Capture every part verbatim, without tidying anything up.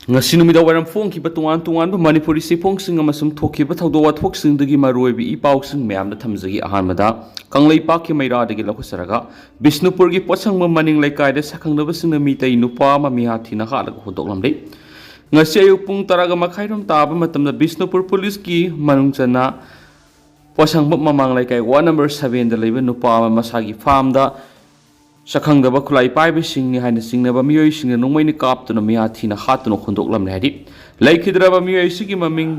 ꯉꯁꯤ ꯅꯨꯃꯤꯗꯥꯡ ꯋꯥꯏꯔꯝ ꯐꯣꯡꯈꯤꯕ ꯇꯣꯉꯥꯟ ꯇꯣꯉꯥꯟꯕ ꯃꯅꯤꯄꯨꯔꯤ ꯆꯦꯐꯣꯡꯁꯤꯡ ꯑꯃꯁꯨꯡ ꯊꯣꯛꯈꯤꯕ ꯊꯧꯗꯣꯛ ꯋꯥꯊꯣꯛꯁꯤꯡꯗꯒꯤ ꯃꯔꯨꯑꯣꯏꯕ ꯏ ꯄꯥꯎꯁꯤꯡ ꯃꯌꯥꯝꯗ ꯊꯝꯖꯒꯦ꯫ ꯑꯍꯥꯟꯕꯗ, ꯀꯪꯂꯩꯄꯥꯛꯀꯤ ꯃꯩꯔꯥꯗꯒꯤ ꯂꯧꯈꯠꯆꯔꯒ ꯕꯤꯁꯅꯨꯄꯨꯔꯒꯤ ꯄꯣꯠꯁꯪꯕꯝ ꯃꯅꯤꯡ ꯂꯩꯀꯥꯏꯗ ꯁꯛꯈꯪꯗꯕꯁꯤꯡꯅ ꯃꯤꯇꯩ ꯅꯨꯄꯥ ꯑꯃ ꯃꯤꯍꯥꯠ ꯊꯤꯅ ꯍꯥꯠꯂꯒ ꯍꯨꯟꯗꯣꯛꯂꯝꯂꯦ꯫ ꯉꯁꯤ ꯑꯌꯨꯛ ꯄꯨꯡ ꯇꯔꯥꯒ ꯃꯈꯥꯏꯔꯣꯝ ꯇꯥꯕ ꯃꯇꯝꯗ ꯕꯤꯁꯅꯨꯄꯨꯔ ꯄꯨꯂꯤꯁꯀꯤ ꯃꯅꯨꯡ ꯆꯟꯅ ꯄꯣꯠꯁꯪꯕꯝ ꯃꯃꯥꯡ ꯂꯩꯀꯥꯏ ꯋꯥꯔꯗ ꯅꯝꯕꯔ ꯁꯚꯦꯟꯗ ꯂꯩꯕ ꯅꯨꯄꯥ ꯑꯃ ꯃꯁꯥꯒꯤ ꯐꯥꯔꯝꯗ ꯁꯛꯈꯪꯗꯕ ꯈꯨꯠꯂꯥꯏ ꯄꯥꯏꯕꯁꯤꯡꯅꯤ ꯍꯥꯏꯅ ꯆꯤꯡꯅꯕ ꯃꯤꯑꯣꯏꯁꯤꯡꯅ ꯅꯣꯡꯃꯩꯅ ꯀꯥꯞꯇꯨꯅ ꯃꯤꯍꯥꯠ ꯊꯤꯅ ꯍꯥꯠꯇꯨꯅ ꯍꯨꯟꯗꯣꯛꯂꯝꯂꯦ ꯍꯥꯏꯔꯤ꯫ ꯂꯩꯈꯤꯗ꯭ꯔꯕ ꯃꯤꯑꯣꯏ ꯑꯁꯤꯒꯤ ꯃꯃꯤꯡ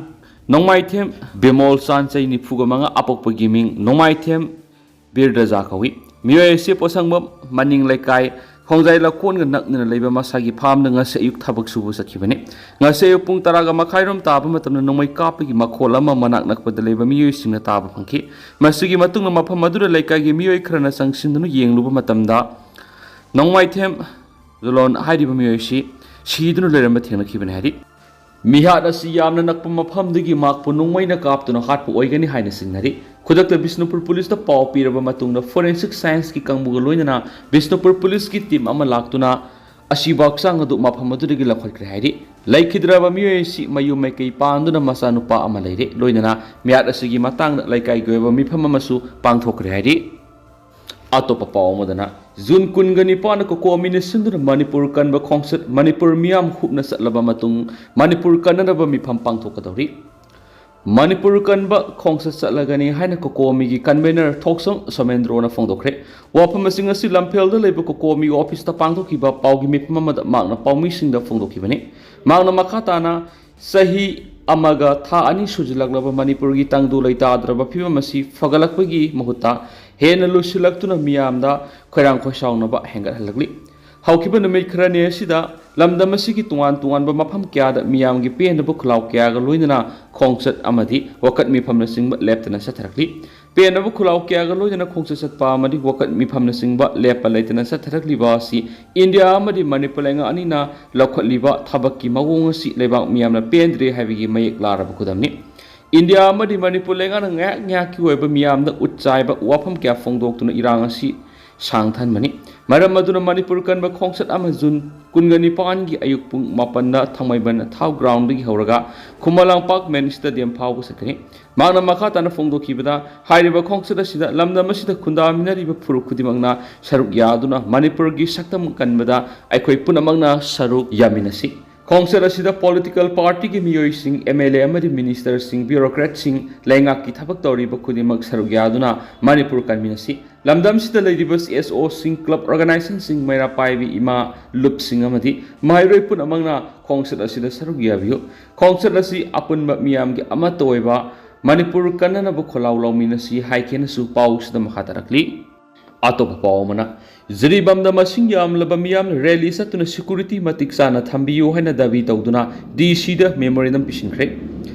ꯅꯣꯡꯃꯥꯏꯊꯦꯝ ꯕꯤꯃꯣꯜ, ꯆꯥꯟ ꯆꯍꯤ ꯅꯤꯐꯨꯒ ꯃꯉꯥ, ꯑꯄꯣꯛꯄꯒꯤ ꯃꯤꯡ ꯅꯣꯡꯃꯥꯏꯊꯦꯝ ꯕꯤꯔꯗꯖꯥ ꯀꯧꯏ꯫ ꯃꯤꯑꯣꯏ ꯑꯁꯤ ꯄꯣꯠꯁꯪꯕꯝ ꯃꯅꯤꯡ ꯂꯩꯀꯥꯏ ꯈꯣꯡꯖꯥꯏ ꯂꯧꯀꯣꯟꯒ ꯅꯛꯅꯅ ꯂꯩꯕ ꯃꯁꯥꯒꯤ ꯐꯥꯔꯝꯗ ꯉꯁꯤ ꯑꯌꯨꯛ ꯊꯕꯛ ꯁꯨꯕ ꯆꯠꯈꯤꯕꯅꯤ꯫ ꯉꯁꯤ ꯑꯌꯨꯛ ꯄꯨꯡ ꯇꯔꯥꯒ ꯃꯈꯥꯏꯔꯣꯝ ꯇꯥꯕ ꯃꯇꯝꯗ ꯅꯣꯡꯃꯩ ꯀꯥꯞꯄꯒꯤ ꯃꯈꯣꯜ ꯑꯃ ꯃꯅꯥꯛ ꯅꯛꯄꯗ ꯂꯩꯕ ꯃꯤꯑꯣꯏꯁꯤꯡꯅ ꯇꯥꯕ ꯐꯪꯈꯤ꯫ ꯃꯁꯤꯒꯤ ꯃꯇꯨꯡꯗ ꯃꯐꯝ ꯑꯗꯨꯗ ꯂꯩꯀꯥꯏꯒꯤ ꯃꯤꯑꯣꯏ ꯈꯔꯅ ꯆꯪꯁꯤꯟꯗꯨꯅ ꯌꯦꯡꯂꯨꯕ ꯃꯇꯝꯗ ꯅꯣꯡꯃꯥꯏꯊꯦꯝ ꯖꯨꯂꯣꯟ ꯍꯥꯏꯔꯤꯕ ꯃꯤꯑꯣꯏ ꯑꯁꯤ ꯁꯤꯗꯨꯅ ꯂꯩꯔꯝꯕ ꯊꯦꯡꯅꯈꯤꯕꯅꯤ ꯍꯥꯏꯔꯤ꯫ ꯃꯤꯍꯥꯠ ꯑꯁꯤ ꯌꯥꯝꯅ ꯅꯛꯄ ꯃꯐꯝꯗꯒꯤ ꯃꯍꯥꯛꯄꯨ ꯅꯣꯡꯃꯩꯅ ꯀꯥꯞꯇꯨꯅ ꯍꯥꯠꯄ ꯑꯣꯏꯒꯅꯤ ꯍꯥꯏꯅ ꯆꯤꯡꯅꯔꯤ꯫ ꯈꯨꯗꯛꯇ ꯕꯤꯁꯅꯨꯄꯨꯔ ꯄꯨꯂꯤꯁꯇ ꯄꯥꯎ ꯄꯤꯔꯕ ꯃꯇꯨꯡꯗ ꯐꯣꯔꯦꯟꯁꯤꯛ ꯁꯥꯏꯟꯁꯀꯤ ꯀꯥꯡꯕꯨꯒ ꯂꯣꯏꯅꯅ ꯕꯤꯁꯅꯨꯄꯨꯔ ꯄꯨꯂꯤꯁꯀꯤ ꯇꯤꯝ ꯑꯃ ꯂꯥꯛꯇꯨꯅ ꯑꯁꯤꯕ ꯍꯛꯆꯥꯡ ꯑꯗꯨ ꯃꯐꯝ ꯑꯗꯨꯗꯒꯤ ꯂꯧꯈꯠꯈ꯭ꯔꯦ ꯍꯥꯏꯔꯤ꯫ ꯂꯩꯈꯤꯗ꯭ꯔꯕ ꯃꯤꯑꯣꯏ ꯑꯁꯤ ꯃꯌꯨꯝ ꯃꯩꯀꯩ ꯄꯥꯟꯗꯨꯅ ꯃꯆꯥꯅꯨꯄꯥ ꯑꯃ ꯂꯩꯔꯦ꯫ ꯂꯣꯏꯅꯅ ꯃꯤꯍꯥꯠ ꯑꯁꯤꯒꯤ ꯃꯇꯥꯡꯗ ꯂꯩꯀꯥꯏꯒꯤ ꯑꯣꯏꯕ ꯃꯤꯐꯝ ꯑꯃꯁꯨ ꯄꯥꯡꯊꯣꯛꯈ꯭ꯔꯦ ꯍꯥꯏꯔꯤ꯫ ꯑꯇꯣꯞꯄ ꯄꯥꯎ ꯑꯃꯗꯅ, ꯖꯨꯟ ꯀꯨꯟꯒ ꯅꯤꯄꯥꯟꯗ ꯀꯣꯀꯣꯃꯤꯅ ꯁꯤꯟꯗꯨꯅ ꯃꯅꯤꯄꯨꯔ ꯀꯟꯕ ꯈꯣꯡꯆꯠ ꯃꯅꯤꯄꯨꯔ ꯃꯤꯌꯥꯝ ꯍꯨꯞꯅ ꯆꯠꯂꯕ ꯃꯇꯨꯡ ꯃꯅꯤꯄꯨꯔ ꯀꯟꯅꯅꯕ ꯃꯤꯐꯝ ꯄꯥꯡꯊꯣꯛꯀꯗꯧꯔꯤ꯫ ꯃꯅꯤꯄꯨꯔ ꯀꯟꯕ ꯈꯣꯡꯆꯠ ꯆꯠꯂꯒꯅꯤ ꯍꯥꯏꯅ ꯀꯣꯀꯣꯃꯤꯒꯤ ꯀꯟꯚꯦꯅꯔ ꯊꯣꯛꯆꯣꯝ ꯁꯣꯃꯦꯟꯗ꯭ꯔꯣꯅ ꯐꯣꯡꯗꯣꯛꯈ꯭ꯔꯦ꯫ ꯋꯥꯐꯝ ꯑꯁꯤ ꯉꯁꯤ ꯂꯝꯐꯦꯜꯗ ꯂꯩꯕ ꯀꯣꯀꯣꯃꯤ ꯑꯣꯐꯤꯁꯇ ꯄꯥꯡꯊꯣꯛꯈꯤꯕ ꯄꯥꯎꯒꯤ ꯃꯤꯐꯝ ꯑꯃꯗ ꯃꯍꯥꯛꯅ ꯄꯥꯎꯃꯤꯁꯤꯡꯗ ꯐꯣꯡꯗꯣꯛꯈꯤꯕꯅꯤ꯫ ꯃꯍꯥꯛꯅ ꯃꯈꯥ ꯇꯥꯅ ꯆꯍꯤ ꯑꯃꯒ ꯊꯥ ꯑꯅꯤ ꯁꯨꯖꯤꯜꯂꯛꯂꯕ ꯃꯅꯤꯄꯨꯔꯒꯤ ꯇꯪꯗꯨ ꯂꯩꯇꯥꯗ꯭ꯔꯕ ꯐꯤꯕꯝ ꯑꯁꯤ ꯐꯒꯠꯂꯛꯄꯒꯤ ꯃꯍꯨꯠꯇ ꯍꯦꯟꯅ ꯂꯨꯁꯤꯜꯂꯛꯇꯨꯅ ꯃꯤꯌꯥꯝꯗ ꯈꯣꯏꯔꯥꯡ ꯈꯣꯏꯁꯥꯎꯅꯕ ꯍꯦꯟꯒꯠꯍꯜꯂꯛꯂꯤ꯫ ꯍꯧꯈꯤꯕ ꯅꯨꯃꯤꯠ ꯈꯔꯅꯤ ꯑꯁꯤꯗ ꯂꯝꯗꯝ ꯑꯁꯤꯒꯤ ꯇꯣꯉꯥꯟ ꯇꯣꯉꯥꯟꯕ ꯃꯐꯝ ꯀꯌꯥꯗ ꯃꯤꯌꯥꯝꯒꯤ ꯄꯦꯟꯗꯕ ꯈꯨꯜꯂꯥꯎ ꯀꯌꯥꯒ ꯂꯣꯏꯅꯅ ꯈꯣꯡꯆꯠ ꯑꯃꯗꯤ ꯋꯥꯀꯠ ꯃꯤꯐꯝꯅꯆꯤꯡꯕ ꯂꯦꯞꯇꯅ ꯆꯠꯊꯔꯛꯂꯤ꯫ ꯄꯦꯟꯗꯕ ꯈꯨꯜꯂꯥꯎ ꯀꯌꯥꯒ ꯂꯣꯏꯅꯅ ꯈꯣꯡꯆꯠ ꯆꯠꯄ ꯑꯃꯗꯤ ꯋꯥꯀꯠ ꯃꯤꯐꯝꯅꯆꯤꯡꯕ ꯂꯦꯞꯄ ꯂꯩꯇꯅ ꯆꯠꯊꯔꯛꯂꯤꯕ ꯑꯁꯤ ꯏꯟꯗꯤꯌꯥ ꯑꯃꯗꯤ ꯃꯅꯤꯄꯨꯔ ꯂꯩꯉꯥꯛ ꯑꯅꯤꯅ ꯂꯧꯈꯠꯂꯤꯕ ꯊꯕꯛꯀꯤ ꯃꯑꯣꯡ ꯑꯁꯤ ꯂꯩꯕꯥꯛ ꯃꯤꯌꯥꯝꯅ ꯄꯦꯟꯗ꯭ꯔꯦ ꯍꯥꯏꯕꯒꯤ ꯃꯌꯦꯛ ꯂꯥꯔꯕ ꯈꯨꯗꯝꯅꯤ꯫ ꯏꯟꯗꯤꯌꯥ ꯑꯃꯗꯤ ꯃꯅꯤꯄꯨꯔ ꯂꯩꯉꯥꯛꯅ ꯉꯥꯏꯍꯥꯛ ꯉꯥꯏꯍꯥꯛꯀꯤ ꯑꯣꯏꯕ ꯃꯤꯌꯥꯝꯗ ꯎꯠ ꯆꯥꯏꯕ ꯋꯥꯐꯝ ꯀꯌꯥ ꯐꯣꯡꯗꯣꯛꯇꯨꯅ ꯏꯔꯥꯡ ꯑꯁꯤ ꯁꯥꯡꯊꯍꯟꯕꯅꯤ꯫ ꯃꯔꯝ ꯑꯗꯨꯅ ꯃꯅꯤꯄꯨꯔ ꯀꯟꯕ ꯈꯣꯡꯆꯠ ꯑꯃ ꯖꯨꯟ ꯀꯨꯟꯒ ꯅꯤꯄꯥꯟꯒꯤ ꯑꯌꯨꯛ ꯄꯨꯡ ꯃꯥꯄꯟꯗ ꯊꯥꯡꯃꯩꯕꯟ ꯊꯥꯎ ꯒ꯭ꯔꯥꯎꯟꯗꯒꯤ ꯍꯧꯔꯒ ꯈꯨꯃꯟ ꯂꯝꯄꯥꯛ ꯃꯦꯟ ꯁ꯭ꯇꯦꯗꯤꯌꯝ ꯐꯥꯎꯕ ꯆꯠꯀꯅꯤ꯫ ꯃꯍꯥꯛꯅ ꯃꯈꯥ ꯇꯥꯅ ꯐꯣꯡꯗꯣꯛꯈꯤꯕꯗ, ꯍꯥꯏꯔꯤꯕ ꯈꯣꯡꯆꯠ ꯑꯁꯤꯗ ꯂꯝꯗꯝ ꯑꯁꯤꯗ ꯈꯨꯟꯗꯥꯃꯤꯟꯅꯔꯤꯕ ꯐꯨꯔꯨꯞ ꯈꯨꯗꯤꯡꯃꯛꯅ ꯁꯔꯨꯛ ꯌꯥꯗꯨꯅ ꯃꯅꯤꯄꯨꯔꯒꯤ ꯁꯛꯇꯝ ꯀꯟꯕꯗ ꯑꯩꯈꯣꯏ ꯄꯨꯝꯅꯃꯛꯅ ꯁꯔꯨꯛ ꯌꯥꯃꯤꯟꯅꯁꯤ꯫ ꯈꯣꯡꯆꯠ ꯑꯁꯤꯗ ꯄꯣꯂꯤꯇꯤꯀꯦꯜ ꯄꯥꯔꯇꯤꯒꯤ ꯃꯤꯑꯣꯏꯁꯤꯡ, ꯑꯦꯝ ꯑꯦꯜ ꯑꯦ ꯑꯃꯗꯤ ꯃꯤꯅꯤꯁꯇꯔꯁꯤꯡ, ꯕ꯭ꯌꯨꯔꯣꯀ꯭ꯔꯦꯠꯁꯤꯡ, ꯂꯩꯉꯥꯛꯀꯤ ꯊꯕꯛ ꯇꯧꯔꯤꯕ ꯈꯨꯗꯤꯡꯃꯛ ꯁꯔꯨꯛ ꯌꯥꯗꯨꯅ ꯃꯅꯤꯄꯨꯔ ꯀꯟꯃꯤꯟꯅꯁꯤ꯫ ꯂꯝꯗꯝꯁꯤꯗ ꯂꯩꯔꯤꯕ ꯁꯤ ꯑꯦꯁ ꯑꯣꯁꯤꯡ, ꯀ꯭ꯂꯕ ꯑꯣꯔꯒꯅꯥꯏꯖꯦꯁꯟꯁꯤꯡ, ꯃꯩꯔꯥ ꯄꯥꯏꯕꯤ ꯏꯃꯥ ꯂꯨꯞꯁꯤꯡ ꯑꯃꯗꯤ ꯃꯍꯩꯔꯣꯏ ꯄꯨꯝꯅꯃꯛꯅ ꯈꯣꯡꯆꯠ ꯑꯁꯤꯗ ꯁꯔꯨꯛ ꯌꯥꯕꯤꯌꯨ꯫ ꯈꯣꯡꯆꯠ ꯑꯁꯤ ꯑꯄꯨꯟꯕ ꯃꯤꯌꯥꯝꯒꯤ ꯑꯃꯠꯇ ꯑꯣꯏꯕ ꯃꯅꯤꯄꯨꯔ ꯀꯟꯅꯅꯕ ꯈꯣꯜꯂꯥꯎ ꯂꯥꯎꯃꯤꯟꯅꯁꯤ ꯍꯥꯏꯈꯤꯅꯁꯨ ꯄꯥꯎꯁꯤꯗ ꯃꯈꯥ ꯇꯥꯔꯛꯂꯤ꯫ ꯑꯇꯣꯞꯄ ꯄꯥꯎ ꯑꯃꯅ, ꯖꯤꯔꯤꯕꯥꯝꯗ ꯃꯁꯤꯡ ꯌꯥꯝꯂꯕ ꯃꯤꯌꯥꯝꯅ ꯔꯦꯂꯤ ꯆꯠꯇꯨꯅ ꯁꯦꯀꯨꯔꯤꯇꯤ ꯃꯇꯤꯛ ꯆꯥꯅ ꯊꯝꯕꯤꯌꯨ ꯍꯥꯏꯅ ꯗꯥꯕꯤ ꯇꯧꯗꯨꯅ ꯗꯤ ꯁꯤꯗ ꯃꯦꯃꯣꯔꯦꯟꯗꯝ ꯄꯤꯁꯤꯟꯈ꯭ꯔꯦ꯫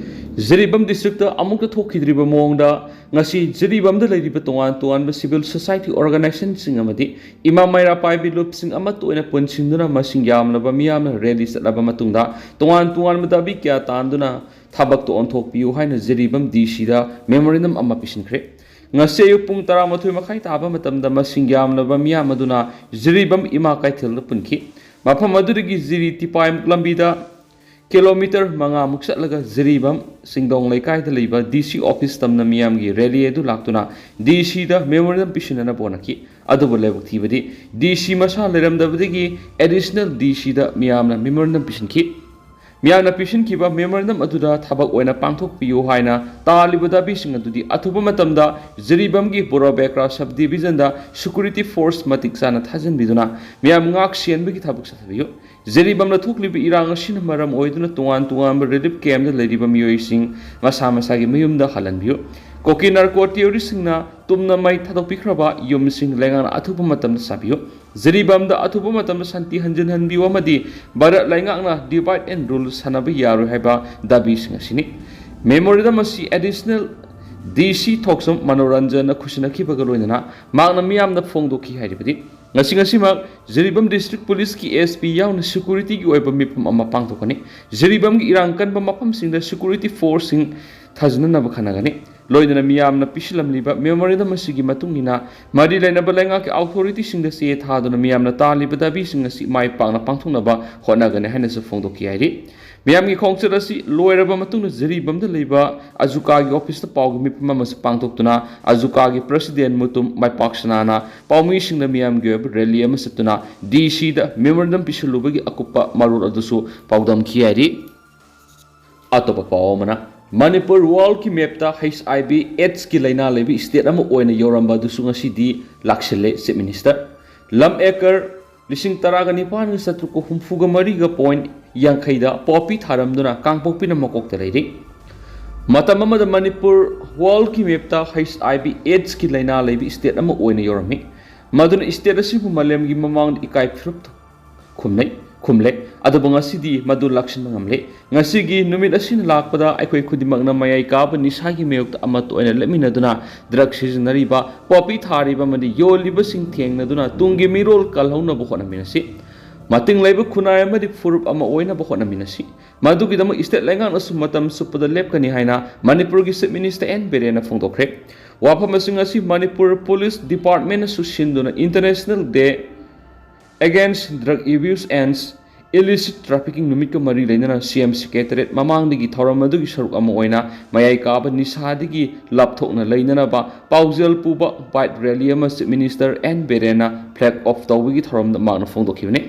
ꯖꯤꯔꯤꯕꯥꯝ ꯗꯤꯁꯇ꯭ꯔꯤꯛꯇ ꯑꯃꯨꯛꯇ ꯊꯣꯛꯈꯤꯗ꯭ꯔꯤꯕ ꯃꯑꯣꯡꯗ ꯉꯁꯤ ꯖꯤꯔꯤꯕꯥꯝꯗ ꯂꯩꯔꯤꯕ ꯇꯣꯉꯥꯟ ꯇꯣꯉꯥꯟꯕ ꯁꯤꯚꯤꯜ ꯁꯣꯁꯥꯏꯇꯤ ꯑꯣꯔꯒꯅꯥꯏꯖꯦꯁꯟꯁꯤꯡ ꯑꯃꯗꯤ ꯏꯃꯥ ꯃꯩꯔꯥ ꯄꯥꯏꯕꯤ ꯂꯨꯞꯁꯤꯡ ꯑꯃꯠꯇ ꯑꯣꯏꯅ ꯄꯨꯟꯁꯤꯟꯗꯨꯅ ꯃꯁꯤꯡ ꯌꯥꯝꯂꯕ ꯃꯤꯌꯥꯝꯅ ꯔꯦꯂꯤ ꯆꯠꯂꯕ ꯃꯇꯨꯡꯗ ꯇꯣꯉꯥꯟ ꯇꯣꯉꯥꯟꯕ ꯗꯥꯕꯤ ꯀꯌꯥ ꯇꯥꯟꯗꯨꯅ ꯊꯕꯛꯇ ꯑꯣꯟꯊꯣꯛꯄꯤꯌꯨ ꯍꯥꯏꯅ ꯖꯤꯔꯤꯕꯥꯝ ꯗꯤ ꯁꯤꯗ ꯃꯦꯃꯣꯔꯦꯟꯗꯝ ꯑꯃ ꯄꯤꯁꯤꯟꯈ꯭ꯔꯦ꯫ ꯉꯁꯤ ꯑꯌꯨꯛ ꯄꯨꯡ ꯇꯔꯥꯃꯥꯊꯣꯏ ꯃꯈꯥꯏ ꯇꯥꯕ ꯃꯇꯝꯗ ꯃꯁꯤꯡ ꯌꯥꯝꯂꯕ ꯃꯤꯌꯥꯝ ꯑꯗꯨꯅ ꯖꯤꯔꯤꯕꯥꯝ ꯏꯃꯥ ꯀꯩꯊꯦꯜꯗ ꯄꯨꯟꯈꯤ꯫ ꯃꯐꯝ ꯑꯗꯨꯗꯒꯤ ꯖꯤꯔꯤ ꯇꯤꯄꯥꯏꯃꯨꯛ ꯂꯝꯕꯤꯗ ꯀꯤꯂꯣꯃꯤꯇꯔ ꯃꯉꯥꯃꯨꯛ ꯆꯠꯂꯒ ꯖꯤꯔꯤꯕꯥꯝ ꯆꯤꯡꯗꯣꯡ ꯂꯩꯀꯥꯏꯗ ꯂꯩꯕ ꯗꯤ ꯁꯤ ꯑꯣꯐꯤꯁ ꯇꯝꯅ ꯃꯤꯌꯥꯝꯒꯤ ꯔꯦꯂꯤ ꯑꯗꯨ ꯂꯥꯛꯇꯨꯅ ꯗꯤ ꯁꯤꯗ ꯃꯦꯃꯣꯔꯦꯟꯗꯝ ꯄꯤꯁꯤꯟꯅꯅꯕ ꯍꯣꯠꯅꯈꯤ꯫ ꯑꯗꯨꯕꯨ ꯂꯥꯏꯕꯛ ꯊꯤꯕꯗꯤ ꯗꯤ ꯁꯤ ꯃꯁꯥ ꯂꯩꯔꯝꯗꯕꯗꯒꯤ ꯑꯦꯗꯤꯁꯅꯦꯜ ꯗꯤ ꯁꯤꯗ ꯃꯤꯌꯥꯝꯅ ꯃꯦꯃꯣꯔꯦꯟꯗꯝ ꯄꯤꯁꯤꯟꯈꯤ꯫ ꯃꯤꯌꯥꯝꯅ ꯄꯤꯁꯤꯟꯈꯤꯕ ꯃꯦꯃꯣꯔꯦꯟꯗꯝ ꯑꯗꯨꯗ ꯊꯕꯛ ꯑꯣꯏꯅ ꯄꯥꯡꯊꯣꯛꯄꯤꯌꯨ ꯍꯥꯏꯅ ꯇꯥꯜꯂꯤꯕ ꯗꯥꯕꯤꯁꯤꯡ ꯑꯗꯨꯗꯤ ꯑꯊꯨꯕ ꯃꯇꯝꯗ ꯖꯤꯔꯤꯕꯥꯝꯒꯤ ꯕꯣꯔꯣꯕꯦꯀ꯭ꯔꯥ ꯁꯕ ꯗꯤꯕꯤꯖꯟꯗ ꯁꯦꯀꯨꯔꯤꯇꯤ ꯐꯣꯔꯁ ꯃꯇꯤꯛ ꯆꯥꯅ ꯊꯥꯖꯤꯟꯕꯤꯗꯨꯅ ꯃꯤꯌꯥꯝ ꯉꯥꯛ ꯁꯦꯟꯕꯒꯤ ꯊꯕꯛ ꯆꯠꯊꯕꯤꯌꯨ꯫ ꯖꯤꯔꯤꯕꯥꯝꯗ ꯊꯣꯛꯂꯤꯕ ꯏꯔꯥꯡ ꯑꯁꯤꯅ ꯃꯔꯝ ꯑꯣꯏꯗꯨꯅ ꯇꯣꯉꯥꯟ ꯇꯣꯉꯥꯟꯕ ꯔꯤꯂꯤꯐ ꯀꯦꯝꯗ ꯂꯩꯔꯤꯕ ꯃꯤꯑꯣꯏꯁꯤꯡ ꯃꯁꯥ ꯃꯁꯥꯒꯤ ꯃꯌꯨꯝꯗ ꯍꯜꯍꯟꯕꯤꯌꯨ꯫ ꯀꯨꯀꯤ ꯅꯥꯔꯀꯣ ꯇꯦꯔꯣꯔꯤꯁꯁꯤꯡꯅ ꯇꯨꯝꯅ ꯃꯩ ꯊꯥꯗꯣꯛꯄꯤꯈ꯭ꯔꯕ ꯌꯨꯝꯁꯤꯡ ꯂꯩꯉꯥꯛꯅ ꯑꯊꯨꯕ ꯃꯇꯝꯗ ꯁꯥꯕꯤꯌꯨ꯫ ꯖꯤꯔꯤꯕꯥꯝꯗ ꯑꯊꯨꯕ ꯃꯇꯝꯗ ꯁꯥꯟꯇꯤ ꯍꯟꯖꯤꯟꯍꯟꯕꯤꯌꯨ ꯑꯃꯗꯤ ꯚꯥꯔꯠ ꯂꯩꯉꯥꯛꯅ divide and rule ꯁꯥꯟꯅꯕ ꯌꯥꯔꯣꯏ ꯍꯥꯏꯕ ꯗꯥꯕꯤꯁꯤꯡ ꯑꯁꯤꯅꯤ꯫ ꯃꯦꯃꯣꯔꯦꯟꯗꯝ ꯑꯁꯤ ꯑꯦꯗꯤꯁꯅꯦꯜ ꯗꯤ ꯁꯤ ꯊꯣꯛꯆꯝ ꯃꯅꯣꯔꯟꯖꯟꯅ ꯈꯨꯠꯁꯤꯟꯅꯈꯤꯕꯒ ꯂꯣꯏꯅꯅ ꯃꯍꯥꯛꯅ ꯃꯤꯌꯥꯝꯗ ꯐꯣꯡꯗꯣꯛꯈꯤ ꯍꯥꯏꯔꯤꯕꯗꯤ, ꯉꯁꯤ ꯉꯁꯤꯃꯛ ꯖꯤꯔꯤꯕꯥꯝ ꯗꯤꯁꯇ꯭ꯔꯤꯛ ꯄꯨꯂꯤꯁꯀꯤ ꯑꯦꯁ ꯄꯤ ꯌꯥꯎꯅ ꯁꯦꯀꯨꯔꯤꯇꯤꯒꯤ ꯑꯣꯏꯕ ꯃꯤꯐꯝ ꯑꯃ ꯄꯥꯡꯊꯣꯛꯀꯅꯤ꯫ ꯖꯤꯔꯤꯕꯥꯝꯒꯤ ꯏꯔꯥꯡ ꯀꯟꯕ ꯃꯐꯝꯁꯤꯡꯗ ꯁꯦꯀꯨꯔꯤꯇꯤ ꯐꯣꯔꯁꯁꯤꯡ ꯊꯥꯖꯤꯟꯅꯅꯕ ꯈꯟꯅꯒꯅꯤ꯫ ꯂꯣꯏꯅꯅ ꯃꯤꯌꯥꯝꯅ ꯄꯤꯁꯤꯜꯂꯝꯂꯤꯕ memorandum ꯑꯁꯤꯒꯤ ꯃꯇꯨꯡ ꯏꯟꯅ ꯃꯔꯤ ꯂꯩꯅꯕ ꯂꯩꯉꯥꯛꯀꯤ authority ꯁꯤꯡꯗ ꯆꯦ ꯊꯥꯗꯨꯅ ꯃꯤꯌꯥꯝꯅ ꯇꯥꯜꯂꯤꯕ ꯗꯥꯕꯤꯁꯤꯡ ꯑꯁꯤ ꯃꯥꯏ ꯄꯥꯛꯅ ꯄꯥꯡꯊꯣꯛꯅꯕ ꯍꯣꯠꯅꯒꯅꯤ ꯍꯥꯏꯅꯁꯨ ꯐꯣꯡꯗꯣꯛꯈꯤ ꯍꯥꯏꯔꯤ꯫ ꯃꯤꯌꯥꯝꯒꯤ ꯈꯣꯡꯆꯠ ꯑꯁꯤ ꯂꯣꯏꯔꯕ ꯃꯇꯨꯡꯗ ꯖꯤꯔꯤꯕꯥꯝꯗ ꯂꯩꯕ ꯑꯖꯨꯀꯥꯒꯤ office ꯇ ꯄꯥꯎꯒꯤ ꯃꯤꯐꯝ ꯑꯃꯁꯨ ꯄꯥꯡꯊꯣꯛꯇꯨꯅ ꯑꯖꯨꯀꯥꯒꯤ president ꯃꯨꯇꯨꯝ ꯃꯥꯏꯄꯥꯛꯁꯅꯥꯅ ꯄꯥꯎꯃꯤꯁꯤꯡꯗ ꯃꯤꯌꯥꯝꯒꯤ ꯑꯣꯏꯕ rally ꯑꯃ ꯆꯠꯇꯨꯅ D C ꯗ memorandum ꯄꯤꯁꯤꯜꯂꯨꯕꯒꯤ ꯑꯀꯨꯞꯄ ꯃꯔꯣꯜ ꯑꯗꯨꯁꯨ ꯄꯥꯎꯗꯝꯈꯤ ꯍꯥꯏꯔꯤ꯫ ꯑꯇꯣꯞꯄ ꯄꯥꯎ ꯑꯃꯅ, ꯃꯅꯤꯄꯨꯔ world ꯀꯤ map ꯇ H I V AIDS ꯀꯤ ꯂꯥꯏꯅꯥ ꯂꯩꯕ state ꯑꯃ ꯑꯣꯏꯅ ꯌꯧꯔꯝꯕ ꯑꯗꯨꯁꯨ ꯉꯁꯤꯗꯤ ꯂꯥꯛꯁꯤꯜꯂꯦ꯫ Chief Minister, ꯂꯝ acre ꯂꯤꯁꯤꯡ ꯇꯔꯥꯒ ꯅꯤꯄꯥꯟꯒ ꯆꯥꯇ꯭ꯔꯨꯛꯀ ꯍꯨꯝꯐꯨꯒ ꯃꯔꯤꯒ point ꯌꯥꯡꯈꯩꯗ poppy ꯊꯥꯔꯝꯗꯨꯅ ꯀꯥꯡꯄꯣꯛꯄꯤꯅ ꯃꯀꯣꯛꯇ ꯂꯩꯔꯤ꯫ ꯃꯇꯝ ꯑꯃꯗ ꯃꯅꯤꯄꯨꯔ world ꯀꯤ map ꯇ H I V AIDS ꯀꯤ ꯂꯥꯏꯅꯥ ꯂꯩꯕ state ꯑꯃ ꯑꯣꯏꯅ ꯌꯧꯔꯝꯃꯤ꯫ ꯃꯗꯨꯅ state ꯑꯁꯤꯕꯨ ꯃꯥꯂꯦꯝꯒꯤ ꯃꯃꯥꯡꯗ ꯏꯀꯥꯏ ꯐꯤꯔꯨꯞ ꯈꯨꯝꯅꯩ, ꯈꯨꯝꯂꯦ꯫ ꯑꯗꯨꯕꯨ ꯉꯁꯤꯗꯤ ꯃꯗꯨ ꯂꯥꯛꯁꯤꯟꯕ ꯉꯝꯂꯦ꯫ ꯉꯁꯤꯒꯤ ꯅꯨꯃꯤꯠ ꯑꯁꯤꯅ ꯂꯥꯛꯄꯗ ꯑꯩꯈꯣꯏ ꯈꯨꯗꯤꯡꯃꯛꯅ ꯃꯌꯥꯏ ꯀꯥꯕ ꯅꯤꯁꯥꯒꯤ ꯃꯥꯌꯣꯛꯇ ꯑꯃꯠꯇ ꯑꯣꯏꯅ ꯂꯦꯞꯃꯤꯟꯅꯗꯨꯅ drug ꯁꯤꯖꯤꯟꯅꯔꯤꯕ, poppy ꯊꯥꯔꯤꯕ ꯑꯃꯗꯤ ꯌꯣꯜꯂꯤꯕꯁꯤꯡ ꯊꯦꯡꯅꯗꯨꯅ ꯇꯨꯡꯒꯤ ꯃꯤꯔꯣꯜ ꯀꯜꯍꯧꯅꯕ ꯍꯣꯠꯅꯃꯤꯟꯅꯁꯤ꯫ ꯃꯇꯤꯡ ꯂꯩꯕ ꯈꯨꯟꯅꯥꯏ ꯑꯃꯗꯤ ꯐꯨꯔꯨꯞ ꯑꯃ ꯑꯣꯏꯅꯕ ꯍꯣꯠꯅꯃꯤꯟꯅꯁꯤ꯫ ꯃꯗꯨꯒꯤꯗꯃꯛ state ꯂꯩꯉꯥꯛꯅꯁꯨ ꯃꯇꯝ ꯆꯨꯞꯄꯗ ꯂꯦꯞꯀꯅꯤ ꯍꯥꯏꯅ ꯃꯅꯤꯄꯨꯔꯒꯤ Chief Minister N ꯕꯤꯔꯦꯟꯅ ꯐꯣꯡꯗꯣꯛꯈ꯭ꯔꯦ꯫ ꯋꯥꯐꯝ ꯑꯁꯤꯡ ꯑꯁꯤ ꯃꯅꯤꯄꯨꯔ police department ꯅꯁꯨ ꯁꯤꯟꯗꯨꯅ International Day Against Drug Abuse and Illicit Trafficking ꯅꯨꯃꯤꯠꯀ ꯃꯔꯤ ꯂꯩꯅꯅ C M Secretariat ꯃꯃꯥꯡꯗꯒꯤ ꯊꯧꯔꯝ ꯑꯗꯨꯒꯤ ꯁꯔꯨꯛ ꯑꯃ ꯑꯣꯏꯅ ꯃꯌꯥꯏ ꯀꯥꯕ ꯅꯤꯁꯥꯗꯒꯤ ꯂꯥꯞꯊꯣꯛꯅ ꯂꯩꯅꯅꯕ ꯄꯥꯎꯖꯦꯜ ꯄꯨꯕ bike rally ꯑꯃ Chief Minister N ꯕꯤꯔꯦꯟꯅ flag off ꯇꯧꯕꯒꯤ ꯊꯧꯔꯝꯗ ꯃꯍꯥꯛꯅ ꯐꯣꯡꯗꯣꯛꯈꯤꯕꯅꯤ꯫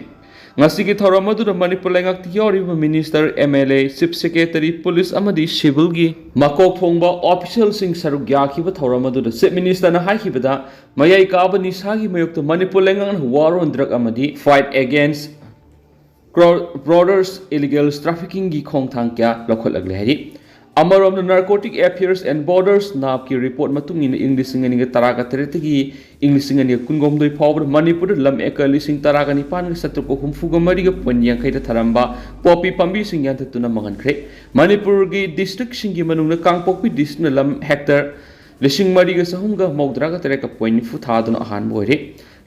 ꯉꯁꯤꯒꯤ ꯊꯧꯔꯝ ꯑꯗꯨꯗ ꯃꯅꯤꯄꯨꯔ ꯂꯩꯉꯥꯛꯇ ꯌꯥꯎꯔꯤꯕ minister, M L A, chief secretary, police ꯑꯃꯗꯤ civil ꯒꯤ ꯃꯀꯣꯛ ꯊꯣꯡꯕ official ꯁꯤꯡ ꯁꯔꯨꯛ ꯌꯥꯈꯤꯕ ꯊꯧꯔꯝ ꯑꯗꯨꯗ Chief Minister ꯅ ꯍꯥꯏꯈꯤꯕꯗ, ꯃꯌꯥꯏ ꯀꯥꯕ ꯅꯤꯁꯥꯒꯤ ꯃꯥꯌꯣꯛꯇ ꯃꯅꯤꯄꯨꯔ ꯂꯩꯉꯥꯛꯅ war on drug ꯑꯃꯗꯤ fight against cro-, brothers illegal trafficking ꯒꯤ ꯈꯣꯡꯊꯥꯡ ꯀꯌꯥ ꯂꯧꯈꯠꯂꯛꯂꯦ ꯍꯥꯏꯔꯤ꯫ ꯑꯃꯔꯣꯝꯗ, Narcotic Affairs and Borders, NAB ꯀꯤ report ꯃꯇꯨꯡ ꯏꯟꯅ, ꯏꯪ ꯂꯤꯁꯤꯡ ꯑꯅꯤꯒ ꯇꯔꯥꯒ ꯇꯔꯦꯠꯇꯒꯤ ꯏꯪ ꯂꯤꯁꯤꯡ ꯑꯅꯤꯒ ꯀꯨꯟꯍꯨꯝꯗꯣꯏ ꯐꯥꯎꯕꯗ ꯃꯅꯤꯄꯨꯔꯗ ꯂꯝ acre ꯂꯤꯁꯤꯡ ꯇꯔꯥꯒ ꯅꯤꯄꯥꯟꯒ ꯆꯥꯇ꯭ꯔꯨꯛꯀ ꯍꯨꯝꯐꯨꯒ ꯃꯔꯤꯒ point ꯌꯥꯡꯈꯩꯗ ꯊꯥꯔꯝꯕ poppy ꯄꯥꯝꯕꯤꯁꯤꯡ ꯌꯥꯟꯊꯠꯇꯨꯅ ꯃꯥꯡꯍꯟꯈ꯭ꯔꯦ꯫ ꯃꯅꯤꯄꯨꯔꯒꯤ district ꯁꯤꯡꯒꯤ ꯃꯅꯨꯡꯗ ꯀꯥꯡꯄꯣꯛꯄꯤ district ꯅ ꯂꯝ hectare ꯂꯤꯁꯤꯡ ꯃꯔꯤꯒ ꯆꯍꯨꯝꯒ ꯃꯧꯗ꯭ꯔꯥꯒ ꯇꯔꯦꯠꯀ point ꯅꯤꯐꯨ ꯊꯥꯗꯨꯅ ꯑꯍꯥꯟꯕ ꯑꯣꯏꯔꯦ꯫